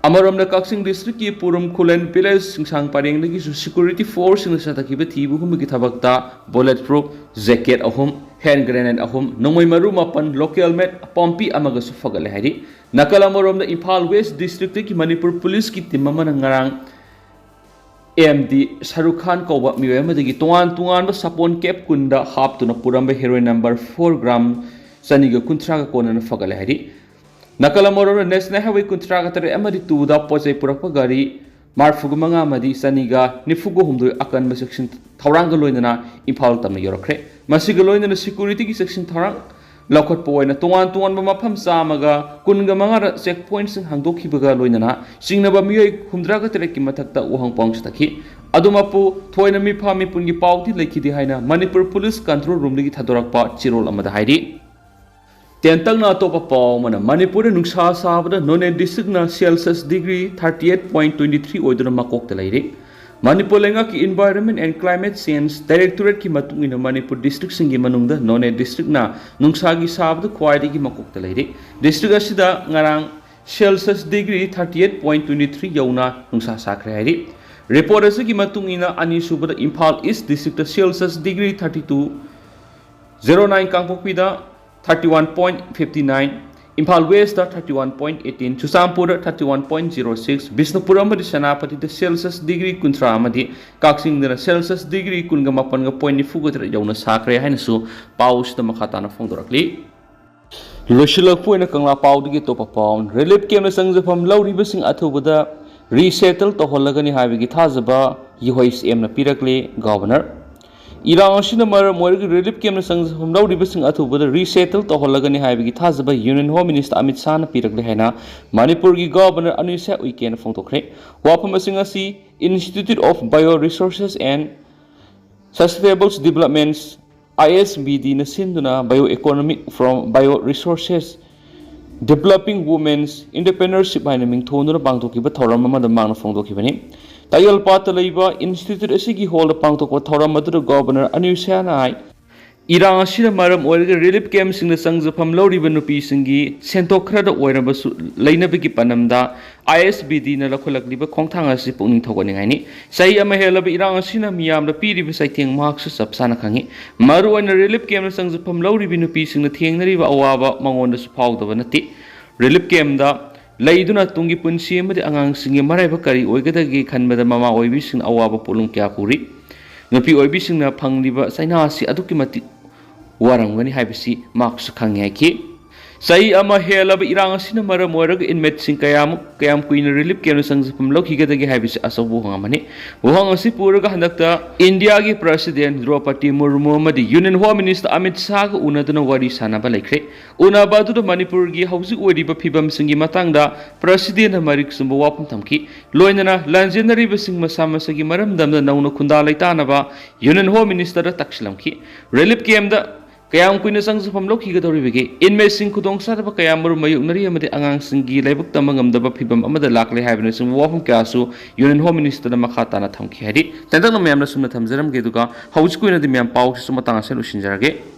ꯑꯃꯔꯣꯝꯗ ꯀꯛꯆꯤꯡ ꯗꯤꯁꯇ꯭ꯔꯤꯛꯀꯤ ꯄꯨꯔꯨꯝ ꯈꯨꯂꯦꯟ ꯚꯤꯂꯦꯖ ꯁꯤꯡꯁꯥꯡ ꯄꯔꯦꯡꯗꯒꯤꯁꯨ ꯁꯦꯀ꯭ꯌꯨꯔꯤꯇꯤ ꯐꯣꯔꯁꯁꯤꯡꯅ ꯆꯠꯊꯈꯤꯕ ꯊꯤꯕ ꯍꯨꯝꯕꯒꯤ ꯊꯕꯛꯇ ꯕꯨꯂꯦꯠ ꯄ꯭ꯔꯨꯐ ꯖꯦꯀꯦꯠ ꯑꯍꯨꯝ, ꯍꯦꯟ ꯒ꯭ꯔꯦꯅꯦꯗ ꯑꯍꯨꯝ, ꯅꯣꯡꯃꯩ ꯃꯔꯨ ꯃꯥꯄꯟ, ꯂꯣꯀꯦꯜ ꯃꯦꯠ ꯄꯥꯝꯕꯤ ꯑꯃꯒꯁꯨ ꯐꯒꯠꯂꯦ ꯍꯥꯏꯔꯤ꯫ ꯅꯥꯀꯜ ꯑꯃꯔꯣꯝꯗ ꯏꯝꯐꯥꯜ ꯋꯦꯁ ꯗꯤꯁꯇ꯭ꯔꯤꯛꯇꯒꯤ ꯃꯅꯤꯄꯨꯔ ꯄꯨꯂꯤꯁꯀꯤ ꯇꯤꯝ ꯑꯃꯅ ꯉꯔꯥꯡ ꯑꯦꯝ ꯗꯤ ꯁꯔꯨꯈ ꯈꯥꯟ ꯀꯧꯕ ꯃꯤꯑꯣꯏ ꯑꯃꯗꯒꯤ ꯇꯣꯉꯥꯟ ꯇꯣꯉꯥꯟꯕ ꯁꯥꯄꯣꯟ ꯀꯦꯞ ꯀꯨꯟꯗ ꯍꯥꯞꯇꯨꯅ ꯄꯨꯔꯝꯕ ꯍꯦꯔꯣꯏꯟ ꯅꯝꯕꯔ ꯐꯣꯔ ꯒ꯭ꯔꯥꯝ ꯆꯅꯤꯒ ꯀꯨꯟꯊ꯭ꯔꯥꯒ ꯀꯣꯟꯅꯅ ꯐꯒꯠꯂꯦ ꯍꯥꯏꯔꯤ꯫ ꯅꯥꯀꯜ ꯑꯃꯔꯣꯝꯗ ꯅꯦꯁꯅꯦꯜ ꯍꯥꯏꯋꯦ ꯀꯨꯟꯊ꯭ꯔꯥꯒ ꯇꯔꯦꯠ ꯑꯃꯗꯤ ꯇꯨꯗ ꯄꯣꯠ ꯆꯩ ꯄꯨꯔꯛꯄ ꯒꯥꯔꯤ ꯃꯔꯤꯐꯨꯒ ꯃꯉꯥ ꯑꯃꯗꯤ ꯆꯅꯤꯒ ꯅꯤꯐꯨꯒ ꯍꯨꯝꯗꯣꯏ ꯑꯀꯟꯕ ꯆꯦꯛꯁꯤꯟ ꯊꯧꯔꯥꯡꯒ ꯂꯣꯏꯅꯅ ꯏꯝꯐꯥꯜ ꯇꯝꯅ ꯌꯧꯔꯛꯈ꯭ꯔꯦ꯫ ꯃꯁꯤꯒ ꯂꯣꯏꯅꯅ ꯁꯦꯀ꯭ꯌꯨꯔꯤꯇꯤꯒꯤ ꯆꯦꯛꯁꯤꯟ ꯊꯧꯔꯥꯡ ꯂꯧꯈꯠꯄ ꯑꯣꯏꯅ ꯇꯣꯉꯥꯟ ꯇꯣꯉꯥꯟꯕ ꯃꯐꯝ ꯆꯥꯝꯃꯒ ꯀꯨꯟꯒ ꯃꯉꯥꯗ ꯆꯦꯛ ꯄꯣꯏꯟꯠꯁꯤꯡ ꯍꯥꯡꯗꯣꯛꯈꯤꯕꯒ ꯂꯣꯏꯅꯅ ꯆꯤꯡꯅꯕ ꯃꯤꯑꯣꯏ ꯍꯨꯝꯗ꯭ꯔꯥꯒ ꯇꯔꯦꯠꯀꯤ ꯃꯊꯛꯇ ꯋꯥꯍꯪ ꯄꯥꯎ ꯆꯠꯊꯈꯤ꯫ ꯑꯗꯨꯃꯛꯄꯨ ꯊꯣꯏꯅ ꯃꯤꯐꯥ ꯃꯤꯄꯨꯟꯒꯤ ꯄꯥꯎꯗꯤ ꯂꯩꯈꯤꯗꯦ ꯍꯥꯏꯅ ꯃꯅꯤꯄꯨꯔ ꯄꯨꯂꯤꯁ ꯀꯟꯇ꯭ꯔꯣꯜ ꯔꯨꯝꯗꯒꯤ ꯊꯥꯗꯣꯔꯛꯄ ꯆꯦꯔꯣꯜ ꯑꯃꯗ ꯍꯥꯏꯔꯤ꯫ ꯇꯦꯟꯇꯛꯅ ꯑꯇꯣꯞꯄ ꯄꯥꯎ ꯑꯃꯅ, ꯃꯅꯤꯄꯨꯔꯗ ꯅꯨꯡꯁꯥ ꯁꯥꯕꯗ ꯅꯣꯅꯦ ꯗꯤꯁꯇ꯭ꯔꯤꯛꯅ celsius degree thirty eight point twenty three ꯑꯣꯏꯗꯨꯅ ꯃꯀꯣꯛꯇ ꯂꯩꯔꯤ꯫ ꯃꯅꯤꯄꯨꯔ ꯂꯩꯉꯥꯛꯀꯤ ꯏꯟꯚꯥꯏꯔꯣꯟꯃꯦꯟꯠ ꯑꯦꯟ ꯀ꯭ꯂꯥꯏꯃꯦꯠ ꯆꯦꯟꯖ ꯗꯥꯏꯔꯦꯛꯇꯣꯔꯦꯠꯀꯤ ꯃꯇꯨꯡ ꯏꯟꯅ ꯃꯅꯤꯄꯨꯔ ꯗꯤꯁꯇ꯭ꯔꯤꯛꯁꯤꯡꯒꯤ ꯃꯅꯨꯡꯗ ꯅꯣꯅꯦ ꯗꯤꯁꯇ꯭ꯔꯤꯛꯅ ꯅꯨꯡꯁꯥꯒꯤ ꯁꯥꯕꯗ ꯈ꯭ꯋꯥꯏꯗꯒꯤ ꯃꯀꯣꯛꯇ ꯂꯩꯔꯤ꯫ ꯗꯤꯁꯇ꯭ꯔꯤꯛ ꯑꯁꯤꯗ ꯉꯔꯥꯡ celsius degree thirty eight point twenty three ꯌꯧꯅ ꯅꯨꯡꯁꯥ ꯁꯥꯈ꯭ꯔꯦ ꯍꯥꯏꯔꯤ꯫ ꯔꯤꯄꯣꯔꯠ ꯑꯁꯤꯒꯤ ꯃꯇꯨꯡ ꯏꯟꯅ ꯑꯅꯤꯁꯨꯕꯗ Imphal east district celsius degree thirty two zero nine, ꯀꯥꯡꯄꯣꯛꯄꯤꯗ thirty one point fifty nine, Imphal west thirty one point eighteen, ꯆꯨꯔꯆꯥꯟꯄꯨꯔꯗ thirty one point zero six, Bishnupur ꯑꯃꯗꯤ ꯁꯦꯅꯥꯄꯇꯤꯗ ꯁꯦꯜꯁꯤꯌꯁ ꯗꯤꯒ꯭ꯔꯤ ꯀꯨꯟꯊ꯭ꯔꯥ ꯑꯃꯗꯤ ꯀꯛꯆꯤꯡꯗꯅ ꯁꯦꯜꯁꯤꯌꯁ ꯗꯤꯒ꯭ꯔꯤ ꯀꯨꯟꯒ ꯃꯥꯄꯟꯒ ꯄꯣꯏꯟꯠ ꯅꯤꯐꯨꯒ ꯇꯔꯦꯠ ꯌꯧꯅ ꯁꯥꯈ꯭ꯔꯦ ꯍꯥꯏꯅꯁꯨ ꯄꯥꯎ ꯑꯁꯤꯗ ꯃꯈꯥ ꯇꯥꯅ ꯐꯣꯡꯗꯣꯔꯛꯂꯤ꯫ ꯂꯣꯏꯁꯤꯜꯂꯛꯄ ꯑꯣꯏꯅ ꯀꯪꯂꯥ ꯄꯥꯎꯗꯒꯤ ꯑꯇꯣꯞꯄ ꯄꯥꯎ, ꯔꯤꯂꯤꯐ ꯀꯦꯝꯞꯅ ꯆꯪꯖꯐꯝ ꯂꯧꯔꯤꯕꯁꯤꯡ ꯑꯊꯨꯕꯗ ꯔꯤꯁꯦꯇꯜ ꯇꯧꯍꯜꯂꯒꯅꯤ ꯍꯥꯏꯕꯒꯤ ꯊꯥꯖꯕ ꯌꯨꯍꯩꯁ ꯑꯦꯝꯅ ꯄꯤꯔꯛꯂꯤ ꯒꯚꯔꯅꯔ꯫ ꯏꯔꯥꯡ ꯑꯁꯤꯅ ꯃꯔꯝ ꯑꯣꯏꯔꯒ ꯔꯤꯂꯤꯐ ꯀꯦꯝꯞꯅ ꯆꯪꯖꯐꯝ ꯂꯧꯔꯤꯕꯁꯤꯡ ꯑꯊꯨꯕꯗ ꯔꯤꯁꯦꯇꯜ ꯇꯧꯍꯜꯂꯒꯅꯤ ꯍꯥꯏꯕꯒꯤ ꯊꯥꯖꯕ ꯌꯨꯅꯤꯌꯟ ꯍꯣꯝ ꯃꯤꯅꯤꯁꯇꯔ ꯑꯃꯤꯠ ꯁꯥꯍꯅ ꯄꯤꯔꯛꯂꯦ ꯍꯥꯏꯅ ꯃꯅꯤꯄꯨꯔꯒꯤ ꯒꯚꯔꯅꯔ ꯑꯅꯨꯁ꯭ꯌꯥ ꯎꯏꯀꯦꯅ ꯐꯣꯡꯗꯣꯛꯈ꯭ꯔꯦ꯫ ꯋꯥꯐꯝ ꯑꯁꯤꯡ ꯑꯁꯤ Institute of Bio Resources and Sustainable Developments, I S B D ꯅ ꯁꯤꯟꯗꯨꯅ Bio Economic from Bio Resources Developing Women's Entrepreneurship ꯍꯥꯏꯅ ꯃꯤꯡꯊꯣꯟꯗꯨꯅ ꯄꯥꯡꯊꯣꯛꯈꯤꯕ ꯊꯧꯔꯝ ꯑꯃꯗ ꯃꯍꯥꯛꯅ ꯐꯣꯡꯗꯣꯛꯈꯤꯕꯅꯤ꯫ ꯇꯥꯌꯦꯜꯄꯥꯠꯇ ꯂꯩꯕ ꯏꯟꯁꯇꯤꯇ꯭ꯌꯨꯠ ꯑꯁꯤꯒꯤ ꯍꯣꯜꯗ ꯄꯥꯡꯊꯣꯛꯄ ꯊꯧꯔꯝ ꯑꯗꯨꯗ ꯒꯣꯕꯔꯅꯔ ꯑꯅꯤꯜ ꯁꯥꯍꯅ ꯍꯥꯏ, ꯏꯔꯥꯡ ꯑꯁꯤꯅ ꯃꯔꯝ ꯑꯣꯏꯔꯒ ꯔꯤꯂꯤꯐ ꯀꯦꯝꯞꯁꯤꯡꯗ ꯆꯪꯖꯐꯝ ꯂꯧꯔꯤꯕ ꯅꯨꯄꯤꯁꯤꯡꯒꯤ ꯁꯦꯟꯊꯣꯛ ꯈꯔꯗ ꯑꯣꯏꯔꯕꯁꯨ ꯂꯩꯅꯕꯒꯤ ꯄꯥꯟꯗꯝꯗ ꯑꯥꯏ ꯑꯦꯁ ꯕꯤ ꯗꯤꯅ ꯂꯧꯈꯠꯂꯛꯂꯤꯕ ꯈꯣꯡꯊꯥꯡ ꯑꯁꯤ ꯄꯨꯛꯅꯤꯡ ꯊꯧꯒꯠꯅꯤꯡꯉꯥꯏꯅꯤ꯫ ꯆꯍꯤ ꯑꯃ ꯍꯦꯜꯂꯕ ꯏꯔꯥꯡ ꯑꯁꯤꯅ ꯃꯤꯌꯥꯝꯗ ꯄꯤꯔꯤꯕ ꯆꯩꯊꯦꯡ ꯃꯍꯥꯛꯁꯨ ꯆꯞ ꯆꯥꯅ ꯈꯪꯏ꯫ ꯃꯔꯨꯑꯣꯏꯅ ꯔꯤꯂꯤꯐ ꯀꯦꯝꯞꯇ ꯆꯪꯖꯐꯝ ꯂꯧꯔꯤꯕ ꯅꯨꯄꯤꯁꯤꯡꯅ ꯊꯦꯡꯅꯔꯤꯕ ꯑꯋꯥꯕ ꯃꯉꯣꯟꯗꯁꯨ ꯐꯥꯎꯗꯕ ꯅꯠꯇꯦ꯫ ꯔꯤꯂꯤꯐ ꯀꯦꯝꯞꯇ ꯂꯩꯗꯨꯅ ꯇꯨꯡꯒꯤ ꯄꯨꯟꯁꯤ ꯑꯃꯗꯤ ꯑꯉꯥꯡꯁꯤꯡꯒꯤ ꯃꯔꯥꯏꯕꯛ ꯀꯔꯤ ꯑꯣꯏꯒꯗꯒꯦ ꯈꯟꯕꯗ ꯃꯃꯥ ꯑꯣꯏꯕꯤꯁꯤꯡꯅ ꯑꯋꯥꯕ ꯄꯣꯠꯂꯨꯝ ꯀꯌꯥ ꯄꯨꯔꯤ꯫ ꯅꯨꯄꯤ ꯑꯣꯏꯕꯤꯁꯤꯡꯅ ꯐꯪꯂꯤꯕ ꯆꯩꯅꯥ ꯑꯁꯤ ꯑꯗꯨꯛꯀꯤ ꯃꯇꯤꯛ ꯋꯥꯔꯝꯒꯅꯤ ꯍꯥꯏꯕꯁꯤ ꯃꯍꯥꯛꯁꯨ ꯈꯪꯉꯤ ꯍꯥꯏꯈꯤ꯫ ꯆꯍꯤ ꯑꯃ ꯍꯦꯜꯂꯕ ꯏꯔꯥꯡ ꯑꯁꯤꯅ ꯃꯔꯝ ꯑꯣꯏꯔꯒ ꯏꯟꯃꯦꯠꯁꯤꯡ ꯀꯌꯥꯃꯨꯛ, ꯀꯌꯥꯝ ꯀꯨꯏꯅ ꯔꯤꯂꯤꯐ ꯀꯦꯝꯞꯇ ꯆꯪꯖꯐꯝ ꯂꯧꯈꯤꯒꯗꯒꯦ ꯍꯥꯏꯕꯁꯤ ꯑꯆꯧꯕ ꯋꯥꯍꯪ ꯑꯃꯅꯤ꯫ ꯋꯥꯍꯪ ꯑꯁꯤ ꯄꯨꯔꯒ ꯍꯟꯗꯛꯇ ꯏꯟꯗꯤꯌꯥꯒꯤ ꯄ꯭ꯔꯁꯤꯗꯦꯟ ꯗ꯭ꯔꯧꯄꯗꯤ ꯃꯨꯔꯃꯨ ꯑꯃꯗꯤ ꯌꯨꯅꯤꯌꯟ ꯍꯣꯝ ꯃꯤꯅꯤꯁꯇꯔ ꯑꯃꯤꯠ ꯁꯥꯍꯒ ꯎꯅꯗꯨꯅ ꯋꯥꯔꯤ ꯁꯥꯅꯕ ꯂꯩꯈ꯭ꯔꯦ꯫ ꯎꯅꯕ ꯑꯗꯨꯗ ꯃꯅꯤꯄꯨꯔꯒꯤ ꯍꯧꯖꯤꯛ ꯑꯣꯏꯔꯤꯕ ꯐꯤꯕꯝꯁꯤꯡꯒꯤ ꯃꯇꯥꯡꯗ ꯄ꯭ꯔꯁꯤꯗꯦꯟꯅ ꯃꯔꯤꯛ ꯆꯨꯝꯕ ꯋꯥꯐꯝ ꯊꯝꯈꯤ꯫ ꯂꯣꯏꯅꯅ ꯂꯥꯟꯖꯦꯟꯅꯔꯤꯕꯁꯤꯡ ꯃꯁꯥ ꯃꯁꯥꯒꯤ ꯃꯔꯝꯗꯝꯗ ꯅꯧꯅ ꯈꯨꯟꯗꯥ ꯂꯩꯇꯥꯅꯕ ꯌꯨꯅꯤꯌꯟ ꯍꯣꯝ ꯃꯤꯅꯤꯁꯇꯔꯗ ꯇꯛꯁꯤꯜꯂꯝꯈꯤ꯫ ꯔꯤꯂꯤꯐ ꯀꯦꯝꯞꯇ ꯀꯌꯥꯝ ꯀꯨꯏꯅ ꯆꯪꯖꯐꯝ ꯂꯧꯈꯤꯒꯗꯧꯔꯤꯕꯒꯦ? ꯏꯟꯃꯦꯠꯁꯤꯡ ꯈꯨꯗꯣꯡ ꯆꯥꯗꯕ ꯀꯌꯥꯃꯔꯨꯝ ꯃꯥꯌꯣꯛꯅꯔꯤ ꯑꯃꯗꯤ ꯑꯉꯥꯡꯁꯤꯡꯒꯤ ꯂꯥꯏꯕꯛ ꯇꯝꯕ ꯉꯝꯗꯕ ꯐꯤꯕꯝ ꯑꯃꯗ ꯂꯥꯛꯂꯦ ꯍꯥꯏꯕꯅꯆꯤꯡꯕ ꯋꯥꯐꯝ ꯀꯌꯥꯁꯨ ꯌꯨꯅꯤꯌꯟ ꯍꯣꯝ ꯃꯤꯅꯤꯁꯇꯔꯅ ꯃꯈꯥ ꯇꯥꯅ ꯊꯝꯈꯤ꯫ ꯍꯥꯏꯗꯤ, ꯇꯦꯟꯇꯛꯅ ꯃꯌꯥꯝꯅ ꯁꯨꯝꯅ ꯊꯝꯖꯔꯝꯒꯦ, ꯑꯗꯨꯒ ꯍꯧꯖꯤꯛꯀꯤ ꯑꯣꯏꯅꯗꯤ ꯃꯌꯥꯝ ꯄꯥꯎꯁꯤꯁꯨ ꯃꯇꯥꯡ ꯑꯁꯤꯗ ꯂꯣꯏꯁꯤꯟꯖꯔꯒꯦ꯫